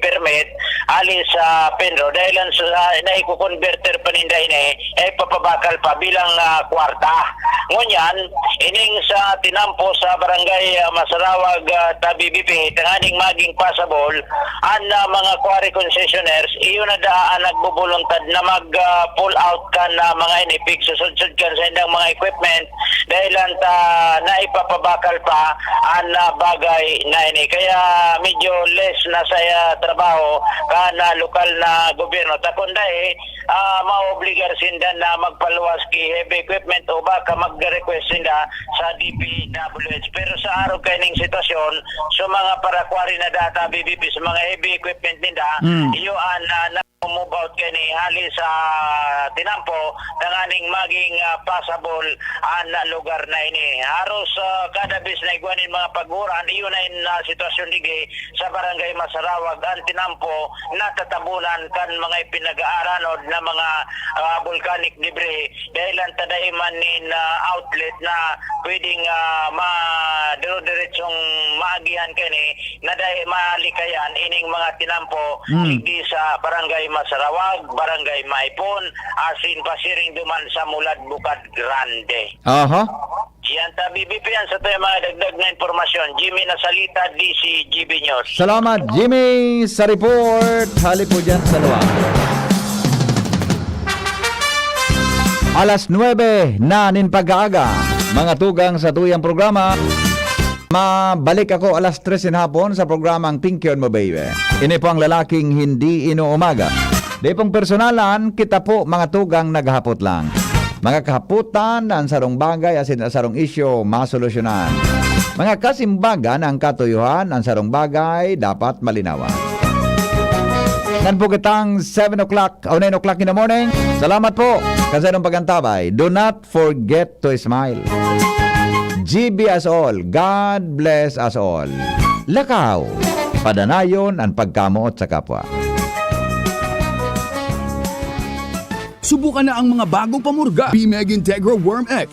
permit ali sa PENRO, dahil ang sa, naiko-converter pa ninda ini, ay papabakal pa bilang ah, kwarta. Ngunyan, ining sa tinampo sa barangay ah, Masarawag, ah, ta B B P, tanganing maging passable, an ah, mga quarry concessionaires, iyo na daa ang nagbubuluntad na mag ah, pull out kan ah, mga ini, pigsusudsud kan sa indang mga equipment, dahil ang ta naipapabakal pa an ah, bagay na ini. Kaya medyo less na sa ah, trabaho kan ah, lokal na gobyerno. Ta kun dai, ah, maobligar sinda na magpaluwas ki heavy equipment o baka mag-request sinda sa D P W H. Pero sa arog kaining sitwasyon, sa mga para-quarry na daa ta B B P, sa mga heavy equipment ninda, Mm. iyo an ah, na-move out kani hali sa tinampo, tanganing maging ah, passable an lugar na ini. Haros ah, kada bes na igwa nin mga pag-uran, iyo na in ah, sitwasyon digdi sa Barangay Masarawag, an tinampo natatabunan kan mga ipinag-aaranod na mga ah, volcanic debris, dahil ang tadaiman nin ah, outlet na pwedeng ah, madiro-diretsong maagihan kani na dahil malikayan ining mga tinampo Mm. digdi sa Barangay Masarawag, Barangay Maipon, asin pasiring duman sa Mulad Bukad Grande. Aha. Yan ta B B P, yan sa tayo mga dagdag na impormasyon. Jimmy Nasalita, D C G B News. Salamat, Jimmy, sa report. Hali po dyan sa luwa. Alas nuebe na nin pagkaaga, mga tugang sa tuyang programa. Mabalik ako alas tres in hapon sa programang Tingkyon Mo Baby. Ini po ang lalaking hindi inuumaga. Di pong personalan, kita po mga tugang naghahapot lang. Mga kahaputan, ang sarong bagay, asin ang sarong isyu, masolusyonan. Mga kasimbagan, ang katuyuhan, ang sarong bagay, dapat malinawan. Ngan po kitang seven o'clock o nine o'clock in the morning. Salamat po. Kasi anong pagantabay, do not forget to smile. G B us all. God bless us all. Lakaw. Padanayon ang pagkamoot sa kapwa. Subukan na ang mga bagong pamurga. Bimeg Integra Worm X.